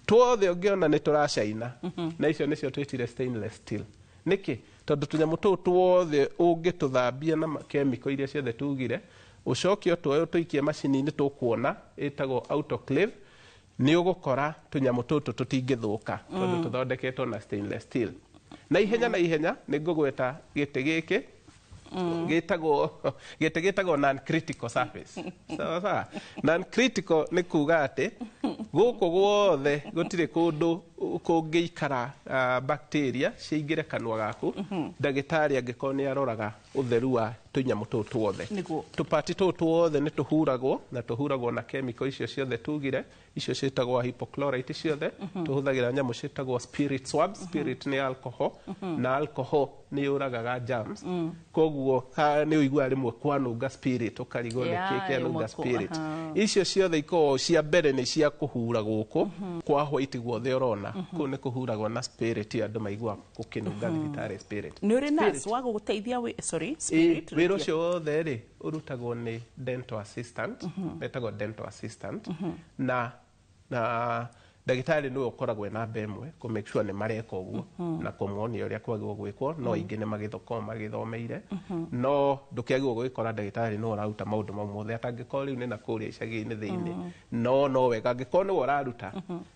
Tuothe ũngĩona nĩ tũracaina, na icio nĩcio twĩtire stainless steel. Nĩkĩ? Tondũ tũnyamũ tũu tuothe ũngĩtũthambia na chemical iria ciothe tugire, ũcoke ũtuoe ũtũikie macini-inĩ tũkuona ĩtagwo autoclave, nĩ ũgũkora tũnyamũ tũtũ tũtingĩthũka tondũ tũthondeketwo na stainless steel. Na ihenya na ihenya nĩ ngũgweta gĩtĩ gĩkĩ gĩtagwo gĩtĩ gĩtagwo non critical surface. Sawa sawa. Non critical nĩ kuga atĩ gũkũ guothe gũtirĩ kũndũ kũngĩikara bacteria ciingĩre kanua gaku. Ndagĩtarĩ angĩkorwo nĩ aroraga ũtheru wa tũnyamũ tũu tuothe, tũpati tũu tuothe nĩ tũhuragwo na tũhuragwo na chemical icio ciothe tugire, icio ciĩtagwo hypochlorite ciothe. Tũhũthagĩra nyamũ ciĩtagwo spirit swabs. Spirit nĩ alcohol, na alcohol nĩ yũragaga germs. Koguo nĩ ũiguaga rĩmwe kwanunga spirit ũkarigwo nĩkĩ kĩanunga spirit. Icio ciothe ikoragwo cia mbere nĩ cia kũhura gũkũ kwa white guothe ũrona kũu nĩ kũhuragwo na spirit, andũ maigua gũkĩnunga thibitarĩ spirit. Nĩ ũrĩ nurse wa gũgũteithia? Sorry, spirit. Wĩra ũcio wothe rĩ ũrutagwo nĩ dental assistant, metagwo dental assistant, na ndagĩtarĩ nĩwe ũkoragwo e namba ĩmwe kũ make sure nĩ mareka ũguo na kũmonia ũrĩa kwagĩrĩirwo gwĩkwo. No aingĩ nĩ magĩkoragwo magĩthomeire, no ndũkĩagĩrĩirwo gũgĩkora ndagĩtarĩ nĩwe ũraruta maũndũ mau mothe atangĩkorwo rĩu nĩ na kũrĩa icagi-inĩ thĩinĩ. No wega angĩkorwo nĩwe ũraruta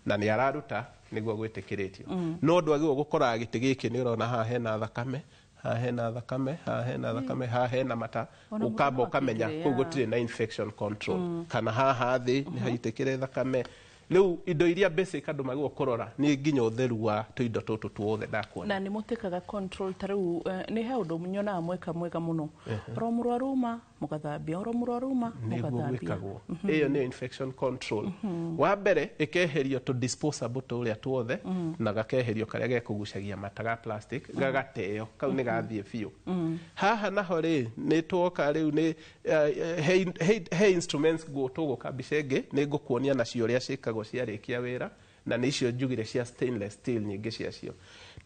na nĩ araruta nĩguo gwĩtĩkĩrĩtio. No ndwagĩrĩirwo gũkora gĩtĩ gĩkĩ nĩ ũrona haha hena thakame, haha hena thakame, haha hena thakame, haha hena mata, ũkamba ũkamenya kũu gũtirĩ na infection control, kana haha thĩ nĩ haitĩkĩre thakame. Rĩu indo iria basic andũ magĩrĩirwo kũrora nĩ nginya ũtheru wa tũindo tũtũ tuothe ndakuona. Na nĩ mũtĩkaga control ta rĩu nĩ he ũndũ nyonaga mweka mwega mũno, oro mũrwaru uma mũgathambia, oro mũrwaru uma mũgathambia. Nĩguo gwĩkagwo. Ĩyo nĩyo infection control. Wa mbere ĩkeherio tũ disposable tũrĩa tuothe, na gakeherio karĩa gekũgucagia mata ga plastic gagateo, kau nĩ gathiĩ biũ. Haha naho rĩ nĩ tuoka rĩu nĩ he instruments tũgũka mbica ĩngĩ nĩ ngũkuonia nacio ũrĩa ciĩkagwo ciarĩkia wĩra, na nĩ icio njugire cia stainless steel nyingĩ ciacio.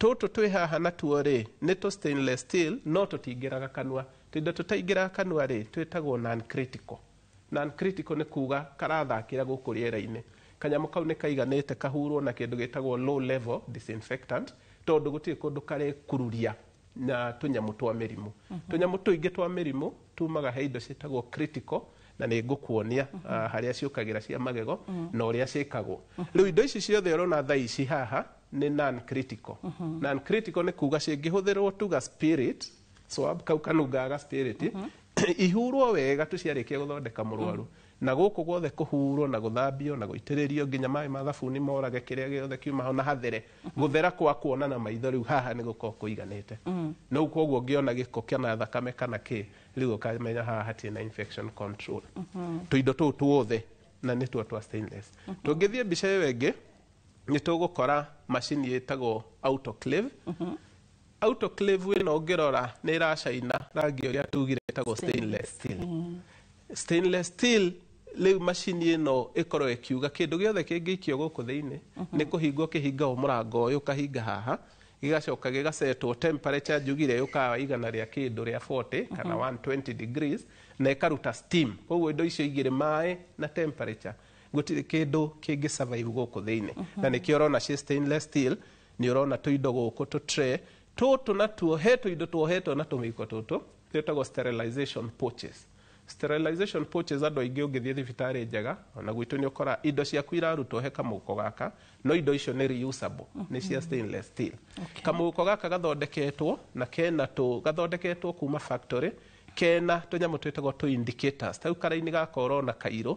Tũtũ twĩ haha natuo rĩ nĩ tũ stainless steel, no tũtingĩraga kanua. Tũindo tũtaingĩraga kanua rĩ twĩtagwo non critical. Non critical nĩ kuga karathakĩra gũkũ rĩera-inĩ. Kanyamũ kau nĩ kaiganĩte kahurwo na kĩndũ gĩtagwo low level disinfectant, tondũ gũtirĩ kũndũ karekururia na tũnyamũ twa mĩrimũ. Tũnyamũ tũingĩ twa mĩrimũ tumaga he indo ciĩtagwo critical, na nĩ ngũkuonia harĩa ciũkagĩra cia magego na ũrĩa ciĩkagwo. Rĩu indo ici ciothe ũrona thaa ici haha Nĩ non critical. Non critical nĩ kuga cingĩhũthĩrwo tuga spirit swab kau kanungaga spirit, ihurwo wega tuciarĩkia gũthondeka mũrwaru, na gũkũ guothe kũhurwo na gũthambio na gũitĩrĩrio nginya maĩ ma thabuni morage kĩrĩa gĩothe kiuma ho na hathere gũthera kwa kuona na maitho. Rĩu haha nĩ gũkorwo kũiganĩte no koguo ũngĩona gĩko kana thakame kana kĩ, rĩu ũkamenya haha hatirĩ na infection control. Tũindo tũu tuothe na nĩ tuo twa stainless. Tũngĩthiĩ mbica ĩyo ĩngĩ, nĩ tũgũkora macini ĩtagwo autoclave. Autoclave ĩno ũngĩrora nĩ ĩracaina rangi ũrĩa tugire ĩtagwo stainless steel. Stainless steel, rĩu macini ĩno ĩkorwo ĩkiuga kĩndũ gĩothe kĩngĩikio gũkũ thĩinĩ nĩ kũhingwo kĩhingagwo mũrango ũyũ ũkahinga haha, gĩgacoka gĩgacetwo temperature njugire yũkaga igana rĩa kĩndũ rĩa 40 kana 120 degrees na ĩkaruta steam. Koguo indo icio igĩrĩ, maĩ na temperature, gũtirĩ kĩndũ kĩngĩ survive gũkũ thĩinĩ. Na nĩkĩo ũrona ci stainless steel. Nĩ ũrona tũindo gũkũ, tũ tray tũtũ, natuo he tũindo tuohetwo na tũmĩiko tũtũ twĩtagwo sterilization pouches. Sterilization pouches, andũ aingĩ ũngĩthiĩ thibitarĩ njega ona gwitũ nĩ ũkora indo ciaku irarutwo he kamũhuko gaka, no indo icio nĩ reusable, nĩ cia stainless steel. Kamũhuko gaka gathondeketwo na kena tũ gathondeketwo kuma factory kena tũnyamũ twĩtagwo tũ indicators. Tau karaini gaka ũrona kairũ,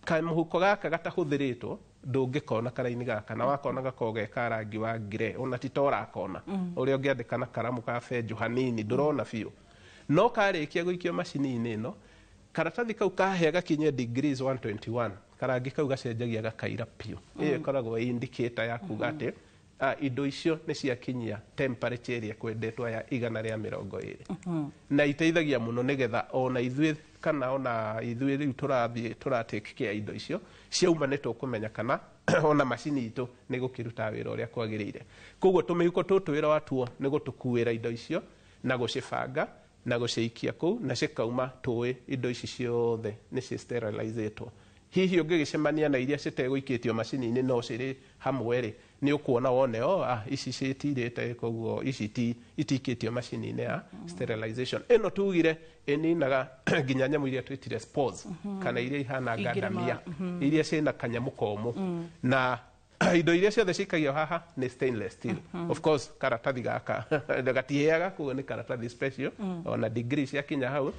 kamũhuko gaka gatahũthĩrĩtwo ndũngĩkona karaini gaka, na wakona gakoragwo ge ka rangi wa grey, ona ti ta ũrakona ũrĩa ũngĩandĩka na karamu ka benjũ hanini, ndũrona biũ. No karĩkia gũikio macini-inĩ ĩno, karatathi kau kahĩa gakinye degrees 121, karangi kau gacenjagia gakaira biũ. Ĩyo ĩkoragwo ĩ indicator ya kuga atĩ indo icio nĩ ciakinyia temperature ĩrĩa kwendetwo ya 120, na iteithagia mũno nĩgetha ona ithuĩ kana ona ithuĩ rĩu tũrathiĩ tũra take care indo icio ciauma nĩ tũkũmenya kana ona macini itũ nĩ gũkĩruta wĩra ũrĩa kwagĩrĩire. Koguo tũmĩhuko tũtũ wĩra watuo nĩ gũtũkuĩra indo icio na gũcibanga na gũciikia kũu, na cikauma tũĩ indo ici ciothe nĩ ci sterilizĩtwo. Hihi ũngĩgĩcemania na iria citegũikĩtio macini-inĩ no cirĩ hamwe rĩ, nĩ ũkuona wone o ici citirĩte, koguo ici ti itikĩtio macini-inĩ ya sterilization. Ĩno tugire ĩninaga nginya nyamũ iria twĩtire spores kana iria ihana Ingĩrema, ngandamia, iria ciĩna kanyamũ komũ, na indo iria ciothe cikagio haha nĩ stainless steel. Of course karatathi gaka gatihĩaga, koguo nĩ karatathi special. Ona degree ciakinya hau,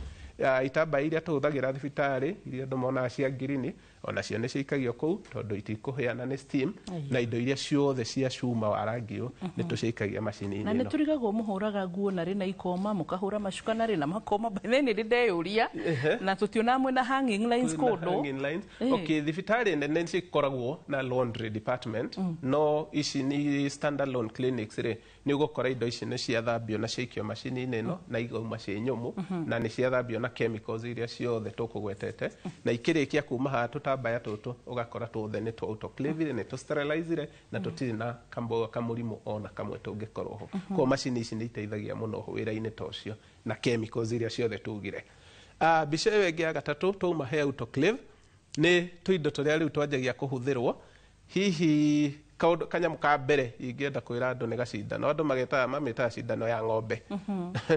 itambaya iria tũhũthagĩra thibitarĩ iria andũ monaga cia ngirini, onacio nĩ cikagio kũu tondũ itikũhĩa nĩ steam. Na indo iria ciothe cia cuma wa rangi ũyũ nĩ tũcikagia macini-inĩ Na nĩ ĩno. tũrigagwo mũhũraga nguo narĩ na ikoma, mũkahũra macuka narĩ na makoma. By then nĩ ndeyũria na tũtiona mwĩna hanging lines Kwĩna kũndũ. hanging lines. Okay, thibitarĩ nene nĩ cikoragwo na laundry department, no ici nĩ standalone clinics rĩ, nĩ ũgũkora indo ici nĩ ciathambio na ciaikio macini-inĩ ĩno na igauma ciĩ nyũmũ, na nĩ ciathambio na chemicals iria ciothe tũkũgwetete, na ikĩrĩkia kuma haha tũtambaya tũtũ ũgakora tuothe nĩ twa autoclave, nĩ tũ sterilizire na tũtirĩ na kamũrimũ ona kamwe tũngĩkorwo ho. Koguo macini ici nĩ iteithagia mũno wĩra-inĩ ta ũcio na chemicals iria ciothe tugire. Mbica ĩyo ĩngĩ ya gatatũ, twauma he autoclave nĩ tũindo tũrĩa rĩu twanjagia kũhũthĩrwo. Hihi kaũndũ kanyamũ ka mbere ingĩenda kwĩra andũ nĩ gacindano, andũ magetaga mamĩtaga cindano ya ng'ombe,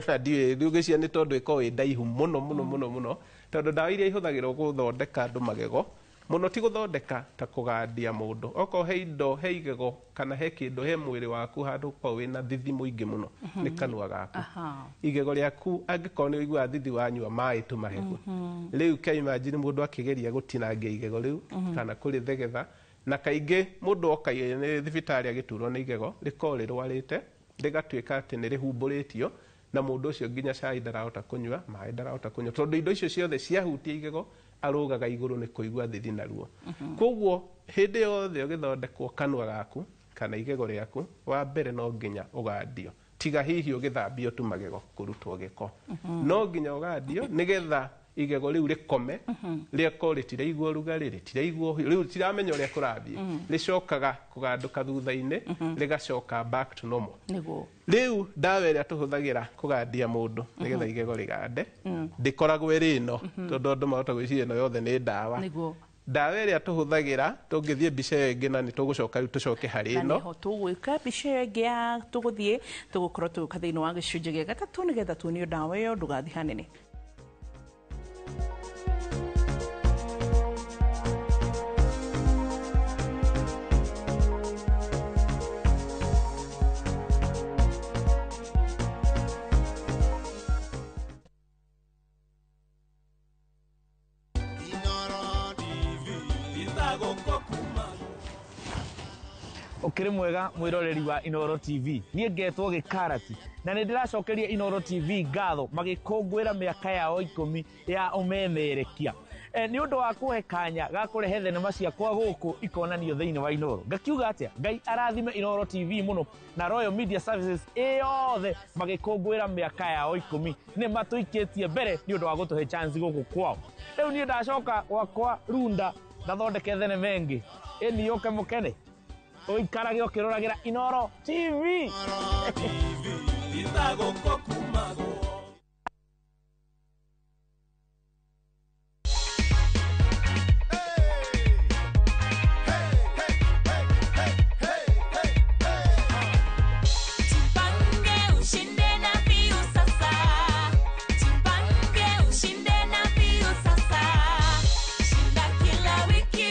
na ndiũĩ rĩu ngĩciria nĩ tondũ ĩkoragwo ĩ ndaihu mũno mũno mũno mũno, tondũ ndawa iria ihũthagĩrwo gũthondeka andũ magego mũno, ti gũthondeka ta kũgandia mũndũ, okorwo he indo he igego kana he kĩndũ he mwĩrĩ waku handũ ũkorwo wĩna thithi mũingĩ mũno nĩ kanua gaku. Igego rĩaku angĩkorwo nĩ ũiguaga thithi wanyua maĩ tu mahehu, rĩu ka imagine mũndũ akĩgeria gũtinangia igego rĩu kana kũrĩthegetha. Na kaingĩ mũndũ oka nĩ thibitarĩ agĩturwo nĩ igego rĩkorwo rĩrwarĩte rĩgatuĩka atĩ nĩ rĩhumbũrĩtio, na mũndũ ũcio nginya cai ndarahota kũnyua, maĩ ndarahota kũnyua, tondũ indo icio ciothe ciahutia igego arũgaga igũrũ nĩ kũigua thithi naruo. Koguo hĩndĩ yothe ũgĩthondekwo kanua gaku kana igego rĩaku, wa mbere no nginya ũgandio, tiga hihi ũgĩthambio tu magego kũrutwo gĩko, no nginya ũgandio nĩgetha igego rĩu rĩkome, rĩakorwo rĩtiraigua ũrugarĩ, rĩtiraigua ũhiũ, rĩu rĩtiramenya ũrĩa kũrathiĩ. Rĩcokaga kũgandũka thutha-inĩ rĩgacoka back to normal. Rĩu ndawa ĩrĩa tũhũthagĩra kũgandia mũndũ nĩgetha igego rĩgande ndĩkoragwo ĩrĩ ĩno, tondũ andũ mahota gwĩciria ĩno yothe nĩ ndawa. Ndawa ĩrĩa tũhũthagĩra, tũngĩthiĩ mbica ĩyo ĩngĩ na nĩ tũgũcoka rĩu tũcoke harĩ Na ĩno. nĩho tũgwĩka mbica ĩyo ĩngĩ ya tũgũthiĩ tũgũkorwo tũgĩũka thĩinĩ wa gĩcunjĩ gĩa gatatũ nĩgetha tuonio ndawa ĩyo. Ndũgathiĩ hanene. Ũkĩrĩ mwega mwĩroreri wa Inoro TV. Niĩ ngetwo Gĩkarati na nĩ ndĩracokeria Inoro TV ngatho magĩkũngũĩra mĩaka yao 10 ya ũmemerekia. Nĩ ũndũ wa kũhe kanya ga kũrehe thenema ciakwa gũkũ ikonanio thĩinĩ wa Inoro. Ngakiuga atĩa? Ngai arathime Inoro TV mũno na Royal Media Services ĩyothe magĩkũngũĩra mĩaka yao 10. Nĩ matũikĩtie mbere nĩ ũndũ wa gũtũhe chance gũkũ kwao. Rĩu niĩ ndacoka gwakwa Runda ndathondeke thenema ĩngĩ. Ĩni yũke mũkene. Ũikarage ũkĩroragĩra Inoro TV. Jipange ushinde na Piu sasa. Jipange ushinde na Piu sasa. Shinda kila wiki,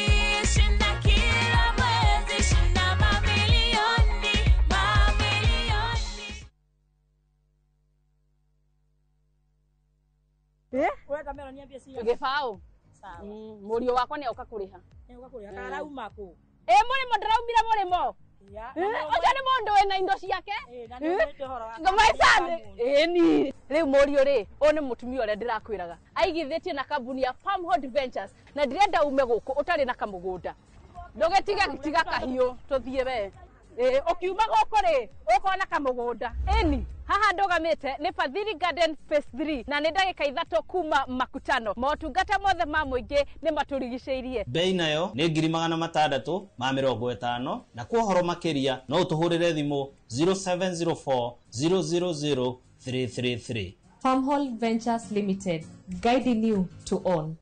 shinda kila mwezi, shinda mamilioni, mamilioni. Gĩbaũ mũriũ wakwa nĩ oka kũrĩha. Karauma kũ? Ĩ mũrĩmo ndĩraumire mũrĩmo. Ũcio nĩ mũndũ wĩna indo ciake. Ĩni rĩu mũriũ rĩ, ũyũ nĩ mũtumia ũrĩa ndĩrakwĩraga aigithĩtie na kambuni ya Farmhold Ventures na ndĩrenda ume gũkũ ũtarĩ na kamũgũnda. Ndũgĩtige tiga kahiũ tũthiĩ we. Ũkiuma gũkũ rĩ, ũkona kamũgũnda. Ĩni haha ndũgamĩte nĩ Fadhili Garden Phase 3 na nĩ ndagĩka 3 kuma Makutano. Motungata mothe ma mũingĩ nĩ matũrigicĩirie. Bei nayo nĩ 650,000 na kwa ũhoro makĩria no ũtũhũrĩre thimũ 0704 000 333. Farmhold Ventures Limited, guiding you to own.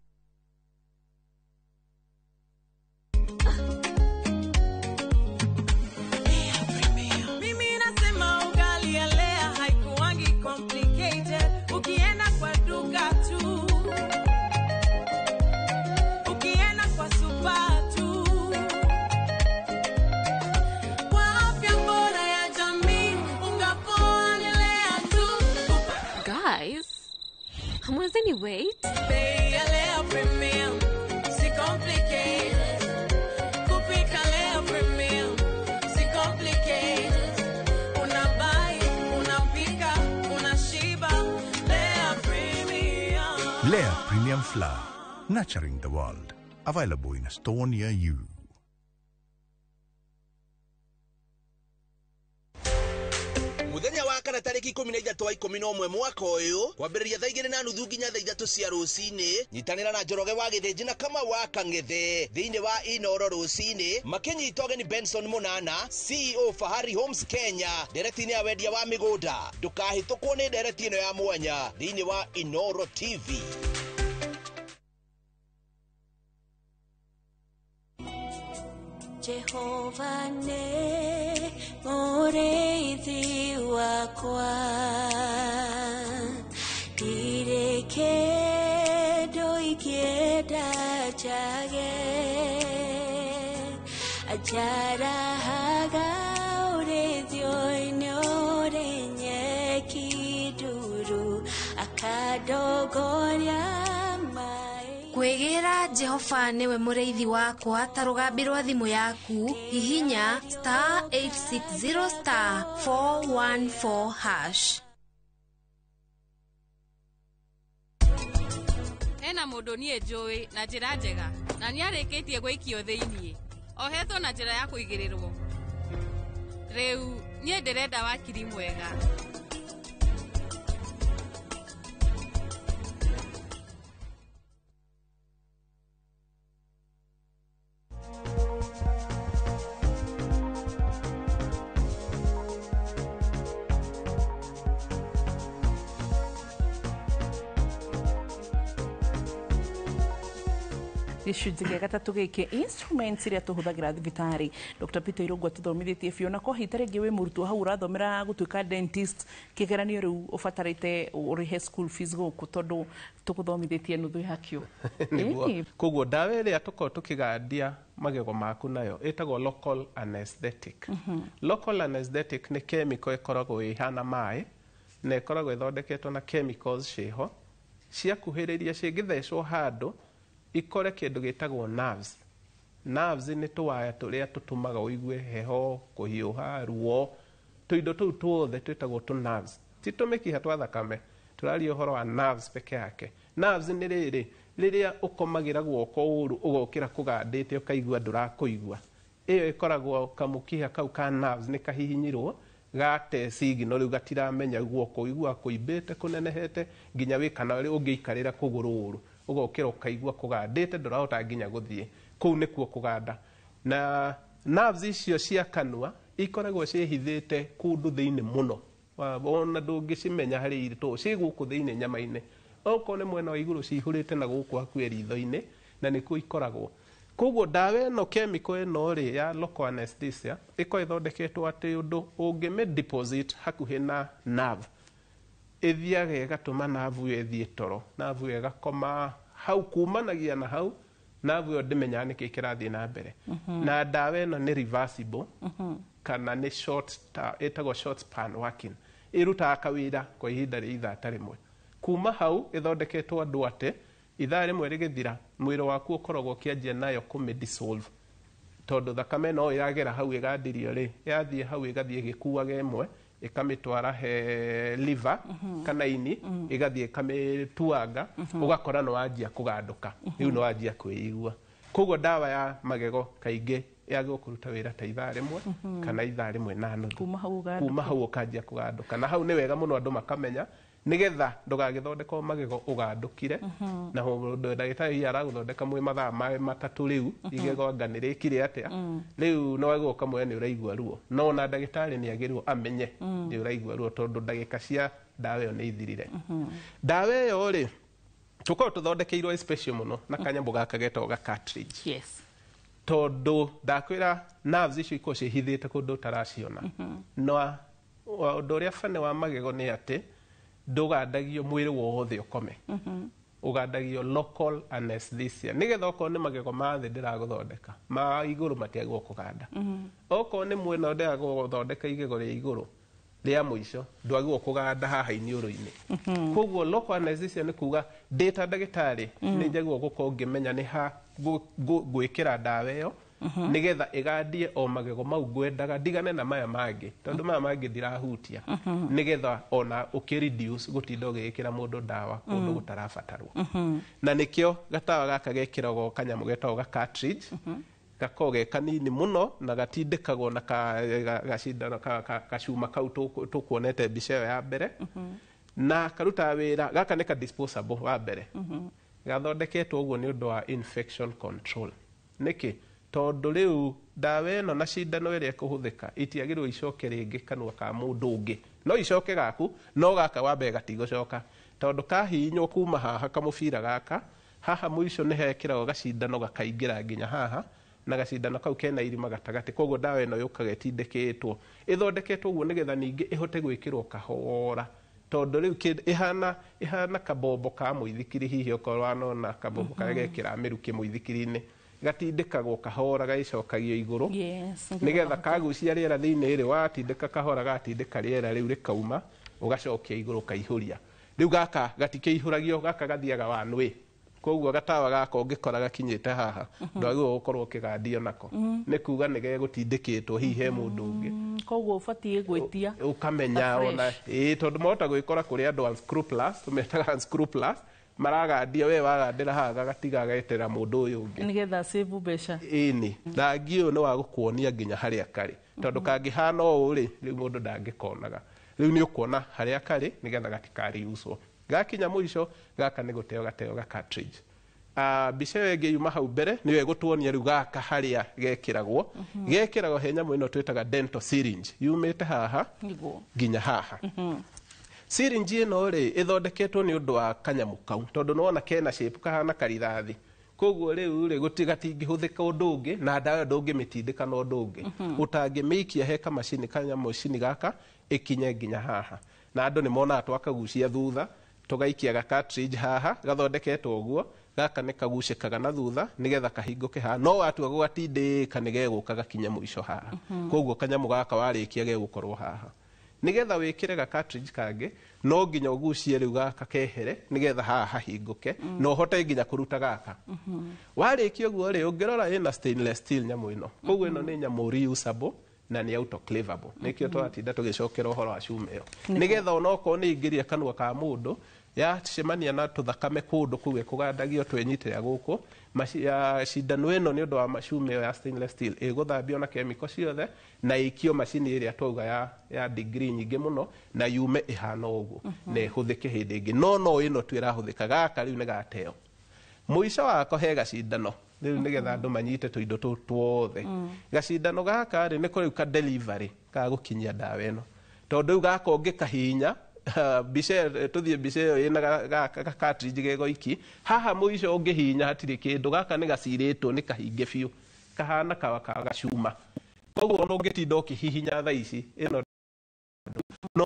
Mimi nasema ugali ya Lea haikuwangi complicated. Ukienda kwa duka tu, ukienda kwa super tu. Kwa afya bora ya jamii, unga poa ni Lea tu. Guys, hamwezeni wait? Bei ya Lea Premium, si complicated. Kupika Lea Premium, si complicated. Unabuy, unapika, unashiba. Lea Premium. Lea Premium Flour, nurturing the world. Available in a store near you. Muthenya wa kana tariki 13 wa 11 mwaka uyu kwambĩrĩria thaa 2:30 nginya thaa 3 cia rũcinĩ nyitanĩra na Njoroge wa Gĩthĩnji na Kamau wa Kang'ethe thĩinĩ wa Inoro rũcinĩ makĩnyita ũgeni Benson Mũnana CEO Fahari Homes Kenya ndereti-inĩ ya wendia wa mĩgũnda. Ndũkahĩtũkwo nĩ ndereti ĩno ya mwanya thĩinĩ wa Inoro TV. Jehova nĩ mũrĩithi wakwa, ndirĩ kĩndũ ingĩenda njage. Anjarahaga ũrĩithio-inĩ ũrĩ nyeki nduru, akandongoria. Kwĩgĩra Jehova nĩwe mũrĩithi wakwa ta rũgambi rwa thimũ yaku hihinya star 860 star 414 hash. Hena mũndũ niĩ njũĩ na njĩra njega na nĩarĩkĩtie gũikio thĩiniĩ ohetwo na njĩra ya kũigĩrĩrwo. Rĩu niĩ ndĩrenda wakiri mwega. Gĩcunjĩ gĩa gatatũ gĩkĩ instruments iria tũhũthagĩra thibitarĩ. Dr. Peter Irũngũ atũthomithĩtie biũ na kwa hita rĩngĩ wĩ mũrutwo hau ũrathomera gũtuĩka dentist kĩgeranio rĩu ũbatarĩte ũrĩhe school fees gũkũ tondũ tũgũthomithĩtie nuthu yakĩo. Nĩguo. Koguo ndawa ĩrĩa tũkoragwo tũkĩgandia magego maku nayo ĩtagwo local anesthetic. Local anesthetic nĩ chemical ĩkoragwo ĩhana maĩ na ĩkoragwo ĩthondeketwo na chemicals ciĩho ciakuhĩrĩria cingĩthecwo handũ ikore kĩndũ gĩtagwo nerves. Nerves nĩ tũwaya tũrĩa tũtũmaga ũigue heho, kũhiũha, ruo. Tũindo tũu tuothe twĩtagwo tũ nerves. Ti tũmĩkiha twa thakame, tũraria ũhoro wa nerves peke yake. Nerves nĩ rĩrĩ, rĩrĩa ũkomagĩra guoko ũru ũgokĩra kũgandĩte ũkaigua ndũrakũigua. Ĩyo ĩkoragwo kamũkiha kau ka nerves nĩ kahihinyirwo gate signal rĩu gatiramenya guoko ũiguaga kũimbĩte kũnenehete nginya wĩ kana ũngĩikarĩra kũgũrũ ũru ũgokĩra ũkaigua kũgandĩte ndũrahota nginya gũthiĩ. Kũu nĩkuo kũganda. Na nerves icio cia kanua ikoragwo ciĩhithĩte kũndũ thĩinĩ mũno, ona ndũngĩcimenya harĩ irĩ tondũ ciĩ gũkũ thĩinĩ nyama-inĩ. Okorwo nĩ mwena wa igũrũ cihũrĩte na gũkũ hakuhĩ ritho-inĩ na nĩkuo ikoragwo. Koguo ndawa ĩno chemical ĩno rĩ ya local anesthesia ĩkoragwo ĩthondeketwo atĩ ũndũ ũngĩmĩ deposit hakuhĩ na nerve ĩthiaga ĩgatũma nerve ĩyo ĩthiĩ toro, nerve ĩyo ĩgakoma hau, kumanagia na hau nerve ĩyo ndĩmenyaga nĩkĩ kĩrathiĩ na mbere. Na ndawa ĩno nĩ reversible kana nĩ short, ĩtagwo short span working, ĩrutaga kawĩra kwa ihinda rĩa ithaa ta rĩmwe. Kuma hau ĩthondeketwo andũ atĩ ithaa rĩmwe rĩgĩthira mwĩrĩ waku ũkoragwo ũkĩanjia nayo kũmĩ dissolve, tondũ thakame no ĩragera hau ĩgandirio rĩ, yathiĩ hau ĩgathiĩ ĩgĩkuaga ĩmwe ĩkamĩtwara he liver kana ini, ĩgathiĩ ĩkamĩtuanga, ũgakora nĩ wanjia kũgandũka, rĩu nĩ wanjia kwĩigua. Koguo ndawa ya magego kaingĩ yagĩrĩirwo kũruta wĩra ta ithaa rĩmwe kana ithaa rĩmwe na nuthu, kuma hau ũkanjia kũgandũka. Na hau nĩ wega mũno andũ makamenya nĩgetha ndũgagĩthondekwo magego ũgandũkire, na ndagĩtarĩ hihi aragũthondeka mwĩ mathaa matatũ rĩu igego anga nĩ rĩkire atĩa, rĩu nĩ wagĩrĩirwo ũkamwĩra nĩ ũraigua ruo, no ona ndagĩtarĩ nĩ agĩrĩirwo amenye nĩ ũraigua ruo tondũ ndagĩka cia ndawa ĩyo nĩ ithirire. Ndawa ĩyo rĩ tũkoragwo tũthondekeirwo special mũno na kanyamũ gaka getagwo ga cartridge. Yes. Tondũ ndakwĩra nerves icio ikoragwo ciĩhithĩte kũndũ ũtaraciona. Na ũndũ ũrĩa bane wa magego nĩ atĩ ndũgandagio mwĩrĩ wothe ũkome, ũgandagio local anesthesia nĩgetha okorwo nĩ magego ma thĩ ndĩragũthondeka, ma igũrũ matiagĩrĩirwo kũganda. Okorwo nĩ mwena ndĩragũthondeka igego rĩa igũrũ rĩa mũico ndwagĩrĩirwo kũganda haha iniũrũ-inĩ. Koguo local anesthesia nĩ kuga ndĩ ta ndagĩtarĩ nĩ njagĩrĩirwo gũkorwo ngĩmenya nĩ ha ngwĩkĩra ndawa ĩyo nĩgetha ĩgandie o magego mau ngwendaga, ndigane na maya mangĩ tondũ maya mangĩ ndirahutia, nĩgetha ona ũkĩ reduce gũtinda ũgĩĩkĩra mũndũ ndawa kũndũ gũtarabatarwo. Na nĩkĩo gatawa gaka gekĩragwo kanyamũ getagwo ga cartridge, gakoragwo ge kanini mũno na gatindĩkagwo na gacindano gacuma kau tũkuonete mbica ĩyo ya mbere, na karutaga wĩra. Gaka nĩ ka disposable wa mbere, gathondeketwo ũguo nĩ ũndũ wa infection control. Nĩkĩ? Tondũ rĩu ndawa ĩno na cindano ĩrĩa ĩkũhũthĩka itiagĩrĩirwo icoke rĩngĩ kanua ka mũndũ ũngĩ, no icoke gaku, no gaka wa mbere gatigũcoka tondũ kahihinywo kuma haha kamũbira gaka haha mũico nĩ hekĩragwo gacindano gakaingĩra nginya haha, na gacindano kau kena irima gatagatĩ. Koguo ndawa ĩno yũkaga ĩtindĩkĩtwo, ĩthondeketwo ũguo nĩgetha ningĩ ĩhote gwĩkĩrwo kahora, tondũ rĩu ĩhana kabombo ka mũithikiri, hihi okorwo wanona kabombo karĩa gekĩra mĩrukĩ mũithikiri-inĩ, gatindĩkagwo kahora gagĩcokagio igũrũ, nĩgetha kagucia rĩera thĩinĩ rĩ, watindĩka kahora gatindĩka rĩera rĩu rĩkauma, ũgacokia igũrũ ũkaihũria. Rĩu gaka gatikĩihũragio, gaka gathiaga one way. Koguo gatawa gaka ũngĩkora gakinyĩte haha ndwagĩrĩirwo gũkorwo ũkĩgandio nako, nĩ kuga nĩ gegũtindĩkĩtwo hihi he mũndũ ũngĩ. Koguo ũbatiĩ gwĩtia ũkamenya ona ĩĩ, tondũ mahota gwĩkora kũrĩ andũ unscrupulous, tũmetaga unscrupulous, maragandia we wagandĩra haha gagatiga geterera mũndũ ũyũ ũngĩ nĩgetha save mbeca. Ĩni, rangi ũyũ nĩ wa gũkuonia nginya harĩa karĩ, tondũ kangĩhana ũũ rĩ, rĩu mũndũ ndangĩkonaga. Rĩu nĩ ũkuona harĩa karĩ nĩgetha gatikariucwo. Gakinya mũico gaka nĩ gũteo gateo ga cartridge. Mbica ĩyo ĩngĩ yuma hau mbere nĩyo ĩgũtuonia rĩu gaka harĩa gekĩragwo. Gekĩragwo he nyamũ ĩno twĩtaga dental syringe, yumĩte haha nginya haha. Syringe ĩno rĩ ĩthondeketwo nĩ ũndũ wa kanyamũ kau, tondũ nĩwona kena shape kahana karithathi. Koguo rĩu rĩ gatingĩhũthĩka ũndũ ũngĩ, na ndawa ndũngĩmĩtindĩka na ũndũ ũngĩ, ũtangĩmĩikia he kamacini kanyamũcini gaka ĩkinye nginya haha. Na andũ nĩ monaga twakagucia thutha tũgaikia ga cartridge haha gathondeketwo ũguo, gaka nĩ kagucĩkaga na thutha nĩgetha kahingũke haha, no watua gũgatindĩka nĩ gegũka gakinye mũico haha. Koguo kanyamũ gaka warĩkia gegũkorwo haha. Nĩgetha wĩkĩre ga cartridge kangĩ No nginya ũgucie rĩu gaka kehere nĩgetha haha hahingũke na ũhote nginya kũruta gaka. Warĩkia ũguo rĩ, ũngĩrora ĩna stainless steel nyamũ ĩno, koguo ĩno nĩ nyamũ reusable na nĩ autoclavable. Nĩkĩo tũratinda tũgĩcokera ũhoro wa cuma ĩyo, nĩgetha onokorwo nĩ ingĩria kanua ka mũndũ yacemania na tũthakame kũndũ kũu ĩkũgandagio twenyitĩrĩra gũkũ cindano ĩno nĩ ũndũ wa cuma ĩyo ya stainless steel ĩgũthambio na kemiko ciothe na ĩikio macini ĩrĩa twauga ya degree nyingĩ mũno na yume ĩhana ũguo na ĩhũthĩke hĩndĩ ĩngĩ. No ĩno tu ĩrahũthĩka, gaka rĩu nĩ gateo mũico wako he gacindano rĩu nĩgetha andũ manyite tũindo tũu tuothe. Gacindano gaka rĩ nĩko rĩu ka delivery ka gũkinyia ndawa ĩno, tondũ rĩu gaka ũngĩkahihinya mbica tũthiĩ mbica ĩyo ĩna ga cartridge gegoiki haha mũico ũngĩhihinya hatirĩ kĩndũ, gaka nĩ gacirĩtwo nĩ kahinge biũ kahana kawa ka gacuma, koguo ona ũngĩtinda ũkĩhihinya thaa ici ĩno no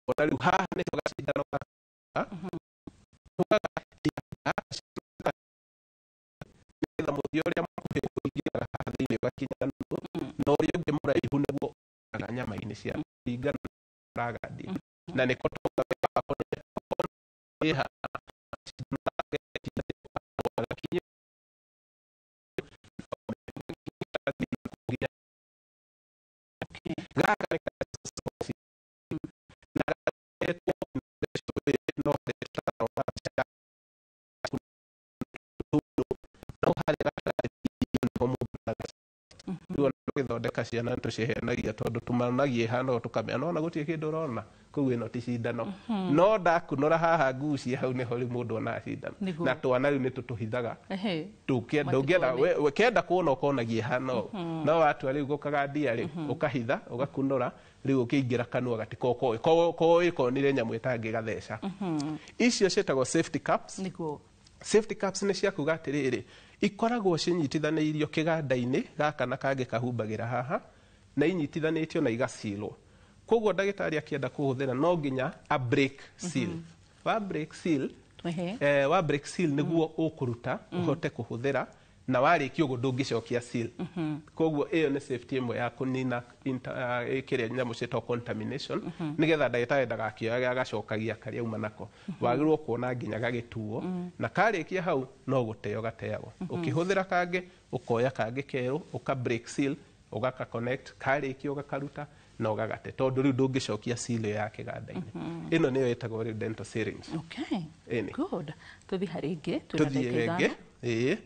ona rĩu haha nĩ gacindano gaka nĩgetha mũthia ũrĩa mũkuhĩ ũingĩraga haha thĩinĩ ũgakinya nuthu, na ũrĩa ũngĩ mũraihu nĩguo ũraga nyama-inĩ cia kũringana na ũragandia, na nĩko gaka gĩthondeka ciana tũciheanagia tondũ tumanagia ĩhana ũũ tũkamenya nona gũtirĩ kĩndũ ũrona, koguo ĩno ti cindano. No ndakunũra haha ngucie hau nĩho rĩu mũndũ onaga cindano, na twana rĩu nĩ tũtũhithaga, ndũngĩenda kenda kuona ũkonagia ĩhana ũũ, no watua rĩu gũkagandia rĩ ũkahitha ũgakunũra rĩu ũkĩingĩra kanua gatikokoĩ koĩ konire nyamũ ĩtangĩgatheca. Icio ciĩtagwo safety cups. Safety cups nĩ cia kuga atĩrĩrĩ, ikoragwo cinyitithanĩirio kĩganda-inĩ gaka na kangĩ kahumbagĩra haha na inyitithanĩtio na igacilwo, koguo ndagĩtarĩ akĩenda kũhũthĩra no nginya a break seal. Wa break seal, wa break seal nĩguo ũkũruta ũhote kũhũthĩra, na warĩkia ũguo ndũngĩcokia seal. Koguo ĩyo nĩ safety ĩmwe ya kũnina kĩrĩa nyamũ ciĩtagwo contamination, nĩgetha ndagĩtarĩ ndagakĩoyage agacokagia karĩa auma nako. Wagĩrĩirwo kuona nginya gagĩtuo, na karĩkia hau no gũteo gateagwo. Ũkĩhũthĩra kangĩ ũkoya kangĩ kerũ ũka break seal ũgaka connect, karĩkia ũgakaruta na ũgagate, tondũ rĩu ndũngĩcokia seal ĩyo ya kĩganda-inĩ. Ĩno nĩyo ĩtagwo rĩu dental syringe. Okay. Good. Tũthiĩ harĩ ĩngĩ, tũthiĩ ĩngĩ. Ĩĩ.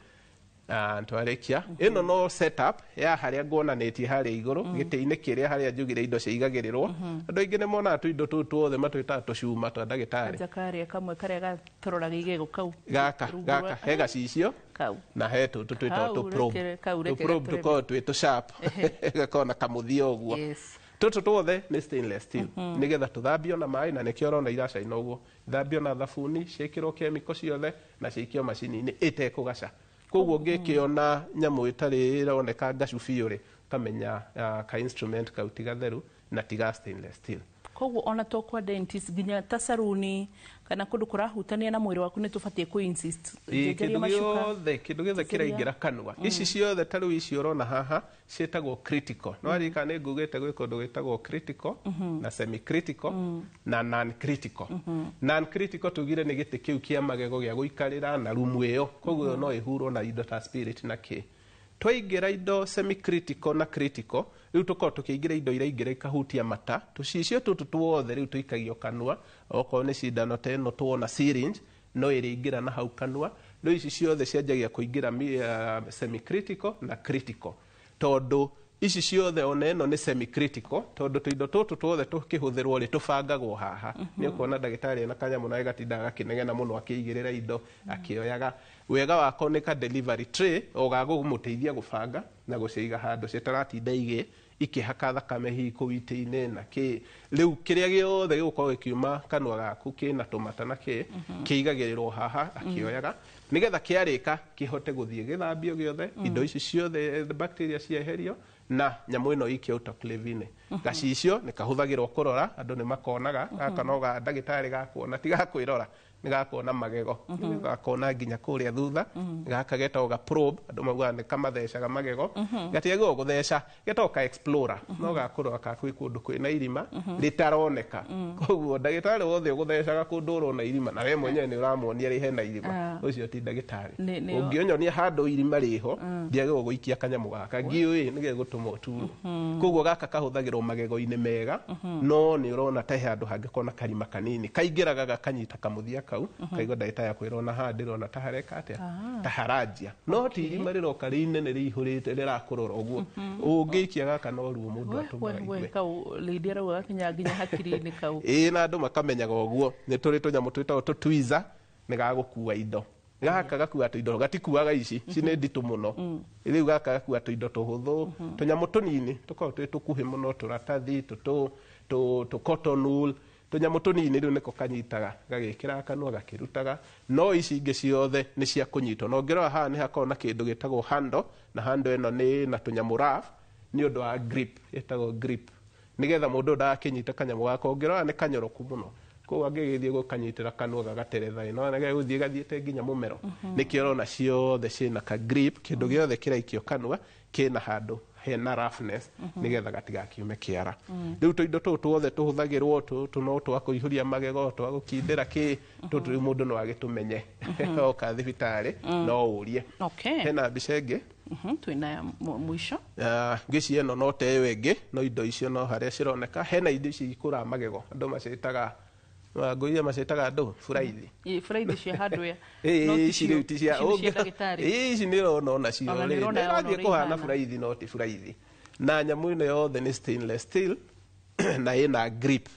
Twarĩkia ĩno no setup ya harĩa nguonanĩtie harĩa igũrũ gĩtĩ-inĩ kĩrĩa harĩa njugire indo ciaigagĩrĩrwo. Andũ aingĩ nĩ monaga tũindo tũu tuothe matwĩtaga tũcuma twa ndagĩtarĩ. Anja karĩa kamwe karĩa gatororaga igego kau gaka he gacicio na he tũtũ twĩtagwo tũ probe tũkoragwo twĩ tũ sharp gakoragwo na kamũthia ũguo. Tũtũ tuothe nĩ stainless steel nĩgetha tũthambio na maĩ, na nĩkĩo ũrona iracaina ũguo, thambio na thabuni, ciĩkĩrwo kemiko ciothe na cikio macini-inĩ ĩtekũgaca. Koguo ũngĩkĩona nyamũ ĩtarĩ ĩroneka ngacu biũ rĩ, ũkamenya ka instrument kau ti gatheru na ti ga stainless steel. Koguo ona to kwa dentist nginya ta saruni kana kũndũ kũrahutania na mwĩrĩ waku nĩ tũbatiĩ kũ insist kĩndũ gĩothe kĩraingĩra kanua. Ici ciothe ta rĩu ici ũrona haha ciĩtagwo critical. No aririkana nĩ ngugĩte gwĩ kũndũ gwĩtagwo critical na semi critical na non critical. Non critical tugire nĩ gĩtĩ kĩu kĩa magego gĩa gũikarĩra na rumu ĩyo, koguo no ĩhurwo na indo ta spirit na kĩ. Twaingĩra indo semi critical na critical rĩu tũkorwo tũkĩingĩra indo iraingĩra ikahutia mata, tũcicio tũtũ tuothe rĩu tũikagio kanua, okorwo nĩ cindano ta ĩno tuona syringe no ĩrĩingĩra na hau kanua. Rĩu ici ciothe cianjagia kũingĩra semi critical na critical, tondũ ici ciothe ona ĩno nĩ semi critical, tondũ tũindo tũtũ tuothe tũkĩhũthĩrwo rĩ tũbangagwo haha. Nĩ ũkuona ndagĩtarĩ ena kanyamũ na gatindaga gakĩnegena mũno akĩigĩrĩra indo akĩoyaga. Wega wako nĩ ka delivery tray ũgagũmũteithia gũbanga na gũciiga handũ citaratinda ikĩhaka thakame hihi kũu itĩ-inĩ na kĩ. Rĩu kĩrĩa gĩothe gĩgũkorwo gĩkiuma kanua gaku kĩna tũmata na kĩ kĩigagĩrĩrwo haha akĩoyaga, nĩgetha kĩarĩka kĩhote gũthiĩ gĩthambio gĩothe, indo ici ciothe bacteria cieherio na nyamũ ĩno ikio autoclave-inĩ. Gacicio nĩ kahũthagĩrwo kũrora, andũ nĩ makonaga gaka no ga ndagĩtarĩ gakuona ti gakwĩrora, Nĩ gakona magego, gakona nginya kũrĩa thutha. Gaka getagwo ga probe, andũ maugaga nĩ kamathecaga magego. Gatiagĩrĩirwo gũtheca, getagwo ka explorer, no gakũrora ka kwĩ kũndũ kwĩna irima rĩtaroneka. Koguo ndagĩtarĩ wothe ũgũthecaga kũndũ ũrona irima na we mwenyewe nĩ ũramuonia rĩ hena irima, ũcio ti ndagĩtarĩ. Ũngĩonyonia handũ irima rĩho, ndiagĩrĩirwo gũikia kanyamũ gaka ngiũĩ nĩ gegũtũma ũturwo. Koguo gaka kahũthagĩrwo magego-inĩ mega, no nĩ ũrona ta he handũ hangĩkorwo na karima kanini kaingĩraga gakanyita kamũthia kau, kaigua ndagĩtarĩ akwĩra ona haha ndĩrona ta hareka atĩa, ta haranjia, no ti irima rĩroka rĩinene rĩihũrĩte rĩrakũrora ũguo. Ũngĩikia gaka no ruo mũndũ atũmaga We igue. Kau lady arauga gakinya nginya hakiri-inĩ kau. Ĩĩ, na andũ makamenyaga ũguo. Nĩ tũrĩ tũnyamũ twĩtagwo tũtwiza, nĩ gagũkua indo. Gaka gakua tũindo, gatikuaga ici, ici nĩ nditũ mũno. Rĩu gaka gakua tũindo tũhũthũ, tũnyamũ tũnini tũkoragwo twĩ tũkuhĩ mũno, tũratathi tũtũ tũ cotton wool, tũnyamũ tũnini rĩu nĩko kanyitaga gagĩkĩraga kanua gakĩrutaga. No ici ingĩ ciothe nĩ cia kũnyitwo. Na ũngĩrora haha nĩ hakoragwo na kĩndũ gĩtagwo handle, na handle ĩno nĩ na tũnyamũ rough nĩ ũndũ wa grip, ĩtagwo grip, nĩgetha mũndũ ũyũ ndagakĩnyite kanyamũ gaka. Ũngĩrora nĩ kanyoroku mũno, koguo angĩgĩthiĩ gũkanyitĩra kanua gagateretha ĩ, no gegũthiĩ gathiĩte nginya mũmero. Nĩkĩo ũrona ciothe ciĩna ka grip, kĩndũ gĩothe kĩraikio kanua kĩna handũ hena roughness nĩgetha gatigakiume kĩara. Rĩu tũindo tũũ tuothe tũhũthagĩrwo tũtũ no twa kũihũria magego, twa gũkindĩra kĩ tũtũ, rĩu mũndũ no agĩtũmenye oka thibitarĩ, no ũrie. Hena mbica ĩngĩ. Twĩna ya mũico. Ngĩci ĩno no ta ĩyo ĩngĩ, no indo icio no harĩa cironeka. Hena indo ici ikũraga magego, andũ maciĩtaga, ngũiria maciĩtaga andũ buraithi. Ĩ, buraithi cia hardware. Ĩ, No ti ici rĩu ti cia ici nĩ cia ndagĩtarĩ. Ĩ, ici nĩ ũrona onacio Ona nĩ rĩ ũrona ona nĩrathiĩ ũrĩa kũhana ihana. buraithi no ti buraithi. Na nyamũ ĩno yothe nĩ stainless steel na ĩna grip,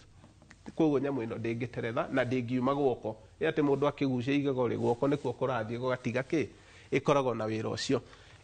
koguo nyamũ ĩno ndĩngĩteretha na ndĩngiuma guoko. Ĩ atĩ mũndũ akĩgucia igego rĩ, guoko nĩkuo kũrathiĩ gũgatiga kĩ, ĩkoragwo na wĩra ũcio.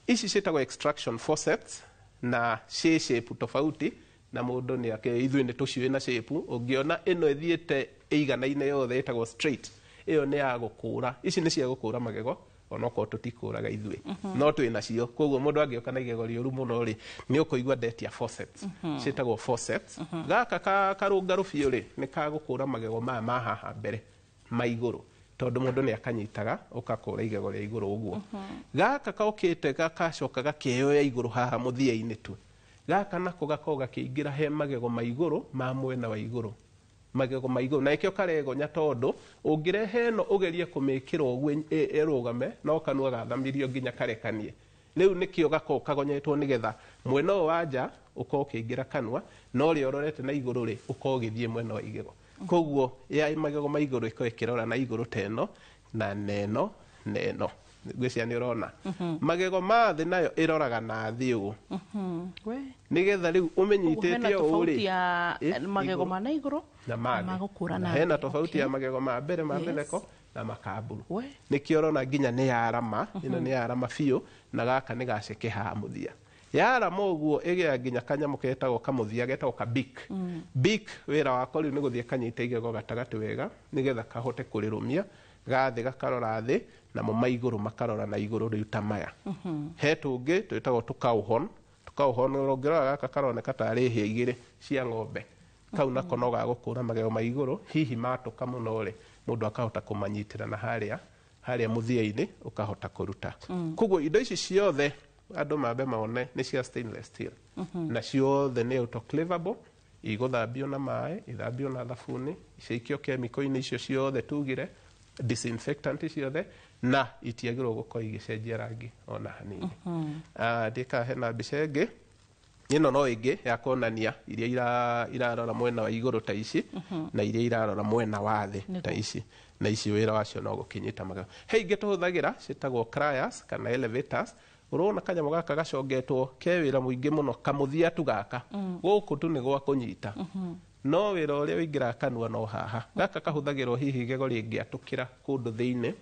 Ici ciĩtagwo extraction forceps na ciĩ shape tofauti, na mũndũ nĩ ake ithuĩ nĩ tũciũĩ na shape. Ũngĩona ĩno ĩthiĩte ĩiganaine yothe ĩtagwo straight, ĩyo nĩ ya gũkũra. Ici nĩ cia gũkũra magego, onokorwo tũtikũraga ithuĩ, no twĩ nacio. Koguo mũndũ angĩũka na igego rĩũru mũno rĩ, nĩ ũkũigua ndetia forceps. Ciĩtagwo forceps. Gaka karũngarũ biũ rĩ, nĩ ka gũkũra magego maya ma haha mbere ma igũrũ, tondũ mũndũ nĩ akanyitaga ũgakũra igego rĩa igũrũ ũguo. Gaka kokĩte gakacoka gakeyoya igũrũ haha mũthia-inĩ tu. Gaka nako gakoragwo gakĩingĩra he magego ma igũrũ ma mwena wa igũrũ, magego ma igũrũ, na ĩkĩo karegonya, tondũ ũngĩrehe ĩno ũgerie kũmĩkĩra ũguo ĩrũgame, no kanua gathamirio nginya karekanie. Rĩu nĩkĩo gakoragwo kagonyetwo, nĩgetha mwena ũyũ wa nja ũkorwo ũkĩingĩra kanua, na ũrĩa ũrorete na igũrũ rĩ, ũkorwo ũgĩthiĩ mwena wa igego. Koguo ya magego ma igũrũ ĩkorwo ĩkĩrora na igũrũ ta ĩno na neno neno, ngwĩciria nĩ ũrona. Magego ma thĩ nayo ĩroraga na thĩ ũũ, We. nĩgetha rĩu Koguo hena ũmĩnyitĩte ũũ tofauti rĩ, ya magego igũrũ ma na igũrũ na ma thĩ. ma gũkũra Na na hena thĩ. tofauti ya magego ma mbere ma mĩtheko na makamburu. We. Nĩkĩo ũrona nginya nĩ yarama ĩno, nĩ yarama biũ, na gaka nĩ gaceke haha mũthia. Yarama ũguo ĩgĩa nginya kanyamũ ketagwo kamũthia, getagwo ka beak. Beak wĩra wako rĩu nĩ gũthiĩ kanyite igego gatagatĩ wega, nĩgetha kahote kũrĩrũmia. Gathĩ gakarora thĩ, namo ma igũrũ makarora na igũrũ rĩu ta maya. He tũngĩ twĩtagwo tũkauhon. Tũkauhon ũngĩrora gaka karoneka tarĩ hĩa igĩrĩ cia ng'ombe. Kau nako no gagũkũra magego ma igũrũ, hihi matũka mũno rĩ, mũndũ akahota kũmanyitĩra na harĩa harĩa mũthia-inĩ ũkahota kũruta. Koguo indo ici ciothe andũ mambe mone nĩ cia stainless steel, na ciothe nĩ autoclavable, igũthambio na maĩ, ithambio na thabuni, cikio kemiko-inĩ icio ciothe tugire, disinfectant ciothe, na itiagĩrĩirwo gũkorwo igĩcenjia rangi ona hanini. Ndĩka hena mbica ĩngĩ ĩno no ĩngĩ ya kuonania iria irarora mwena wa igũrũ ta ici, na iria irarora mwena wa thĩ ta ici, na ici wĩra wacio no gũkĩnyita magego. He ingĩ tũhũthagĩra ciĩtagwo cryers kana elevators. Ũrona kanyamũ gaka gacongetwo ke wĩra mũingĩ mũno, kamũthia tu gaka. Gũkũ tu nĩ gwa kũnyita, no wĩra ũrĩa ũingĩraga kanua no haha. Gaka kahũthagĩrwo hihi igego rĩngĩatũkĩra kũndũ thĩinĩ,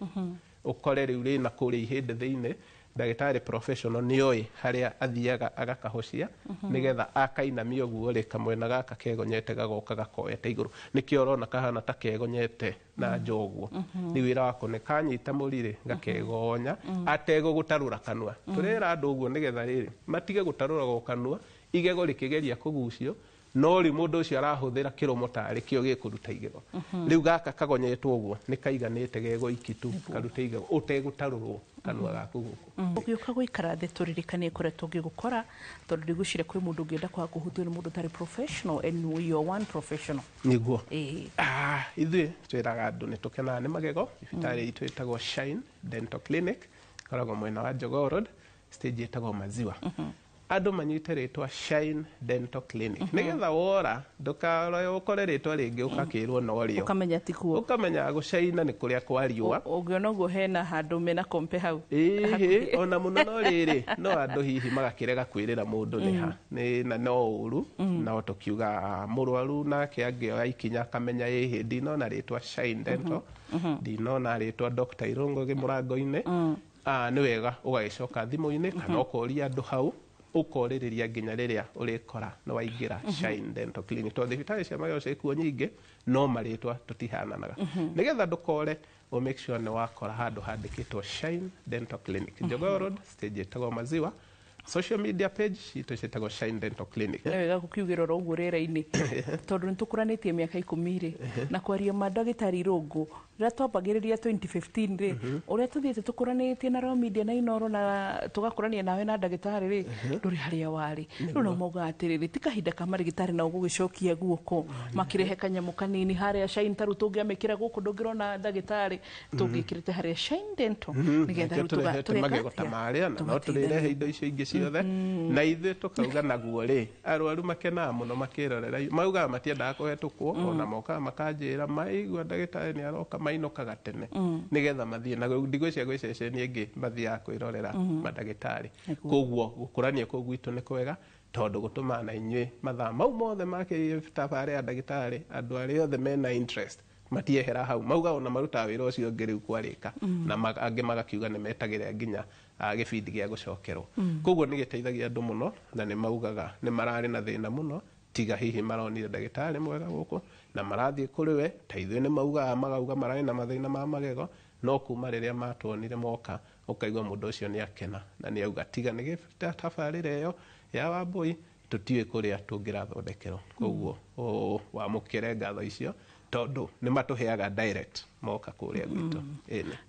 ũkore rĩu rĩna kũrĩa ihĩndĩ thĩinĩ, ndagĩtarĩ professional nĩoĩ harĩa athiaga agakahocia, nĩgetha akainamia ũguo rĩ, kamwena gaka kegonyete gagoka gakoete igũrũ. Nĩkĩo ũrona kahana ta kegonyete na nja ũguo. Rĩu wĩra wako nĩ kanyita mũri rĩ, gakegonya ategũgũtarũra kanua. Tũrera andũ ũguo nĩgetha rĩrĩ matige gũtarũraga kanua igego rĩkĩgeria kũgucio. No rĩu mũndũ ũcio arahũthĩra kĩromo tarĩ kĩo gĩkũruta igego. Rĩu gaka kagonyetwo ũguo nĩ kaiganĩte gegoiki tu karute igego ũtegũtarũrwo kanua gaku gũkũ. Ũgĩũka gũikara thĩ tũririkanie kũrĩa tũngĩgũkora, tondũ ndigwĩciria kwĩ mũndũ ũngĩenda kwaga kũhutio nĩ mũndũ ũtarĩ professional, and you are one professional. Nĩguo. Ĩĩ. Ithuĩ twĩraga andũ nĩ tũkenaga nĩ magego. Thibitarĩ itũ ĩtagwo Shine Dental Clinic, ĩkoragwo mwena wa Jogoo Road, stage ĩtagwo Maziwa. Andũ manyite rĩtwa Shine Dental Clinic nĩgetha wora ndũkarore ũkore rĩtwa rĩngĩ ũgakĩrwo norĩo, ũkamenya tikuo, ũkamenya gũcaina nĩ kũrĩa kwa riũa. Ũngĩona ũguo hena handũ mena kompe hau. Ĩhĩ, ona mũno no rĩrĩ no andũ hihi magakĩrega kwĩrĩra mũndũ nĩ ha nĩ na no ũru, no tũkiuga mũrwaru nake angĩoya ikinya akamenya ĩhĩ ndinona rĩtwa Shine Dental, ndinona rĩtwa Dr. Irungu mũrango-inĩ, nĩ wega ũgagĩcoka thimũ-inĩ kana ũkoria andũ hau, ũkorĩrĩria nginya rĩrĩa ũrĩkora nĩ waingĩra Shine Dental Clinic, tondũ thibitarĩ cia magego ciĩkuo nyingĩ no marĩtwa tũtihananaga. Nĩgetha ndũkore, ũ make sure nĩ wakora handũ handĩkĩtwo Shine Dental Clinic, Jogoo Road, stage ĩtagwo Maziwa. Social media page citũ ciĩtagwo Shine Dental Clinic. Nĩ wega gũkiugĩra oro ũguo rĩera-inĩ, tondũ nĩ tũkũranĩtie mĩaka 10 rĩ, na kwaria ma ndagĩtarĩ Irũngũ, rĩrĩa twambagĩrĩria 2015 rĩ, ũrĩa tũthiĩte tũkũranĩtie na Royal Media na Inooro na tũgakũrania nawe na ndagĩtarĩ rĩ, ndũrĩ harĩa warĩ. Rĩu no maugaga atĩrĩrĩ, ti kahinda ka marĩgĩtarĩ nao gũgĩcokia guoko makĩrehe kanyamũ kanini harĩa Shine, ta rĩu tũngĩamĩkĩra gũkũ ndũngĩrona ndagĩtarĩ, tũngĩkĩrĩte harĩa Shine Dental nĩgetha rĩu tũrehete magego ta marĩa na no tũrĩrehe indo icio ingĩ ciothe, na ithuĩ tũkauga naguo rĩ, arwaru makenaga mũno makĩrorera, maugaga matiendaga kũhetũkwo, ona mokaga makanjĩra maigua ndagĩtarĩ nĩ aroka mainũkaga tene nĩgetha mathiĩ na ndigwĩciria gwĩ ceceni ĩngĩ mathiaga kwĩrorera mandagĩtarĩ. Koguo gũkũrania kũu gwitũ nĩ kwega, tondũ gũtũmaga na inyuĩ mathaa mau mothe makĩtabarĩra ya ndagĩtarĩ, andũ arĩa othe mena interest matiehera hau, mauga ona marutaga wĩra ũcio ũngĩ rĩu kwarĩka, na angĩ magakiuga nĩ metagĩrĩra nginya gĩbindi gĩa gũcokerwo. Koguo nĩ gĩteithagia andũ mũno, na nĩ maugaga nĩ mararĩ na thĩna mũno, tiga hihi maronire ndagĩtarĩ mwega gũkũ na marathiĩ kũrĩ we, ta ithuĩ nĩ maugaga magauga mararĩ na mathĩna ma magego, no kuma rĩrĩa matuonire moka ũkaigua mũndũ ũcio nĩ akena na nĩ auga tiga nĩ tabarĩra ĩyo ya Wambui tũtiũĩ kũrĩa tũngĩrathondekerwo. Koguo wamũkĩre ngatho icio, tondũ nĩ matũheaga direct moka kũrĩa gwitũ.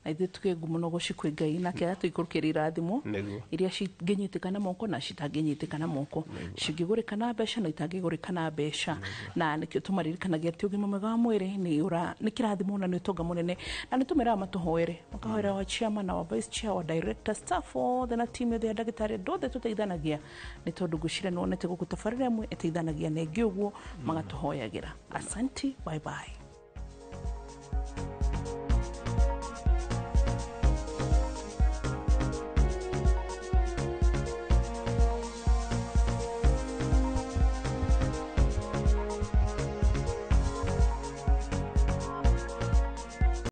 Na ithuĩ tuge mũno gũcikwĩ Ngai nake aratũikũrũkĩria irathimo iria cingĩnyitĩka na moko na citangĩnyitĩka na moko, cingĩgũrĩka na mbeca na itangĩgũrĩka na mbeca. Na nĩkĩo tũmaririkanagia atĩ ũgima mwega wa mwĩrĩ nĩ kĩrathimo na nĩ ũtonga mũnene, na nĩ tũmeraga matũhoere, makahoera wa chairman na wa vice chair, wa director, staff othe na team yothe ya ndagĩtarĩ, andũ othe tũteithanagia, nĩ tondũ ngwĩciria nĩ wonete gũkũ tabarĩra ĩmwe ĩteithanagia na ĩngĩ ũguo, magatũhoyagĩra. Asanti, bye bye.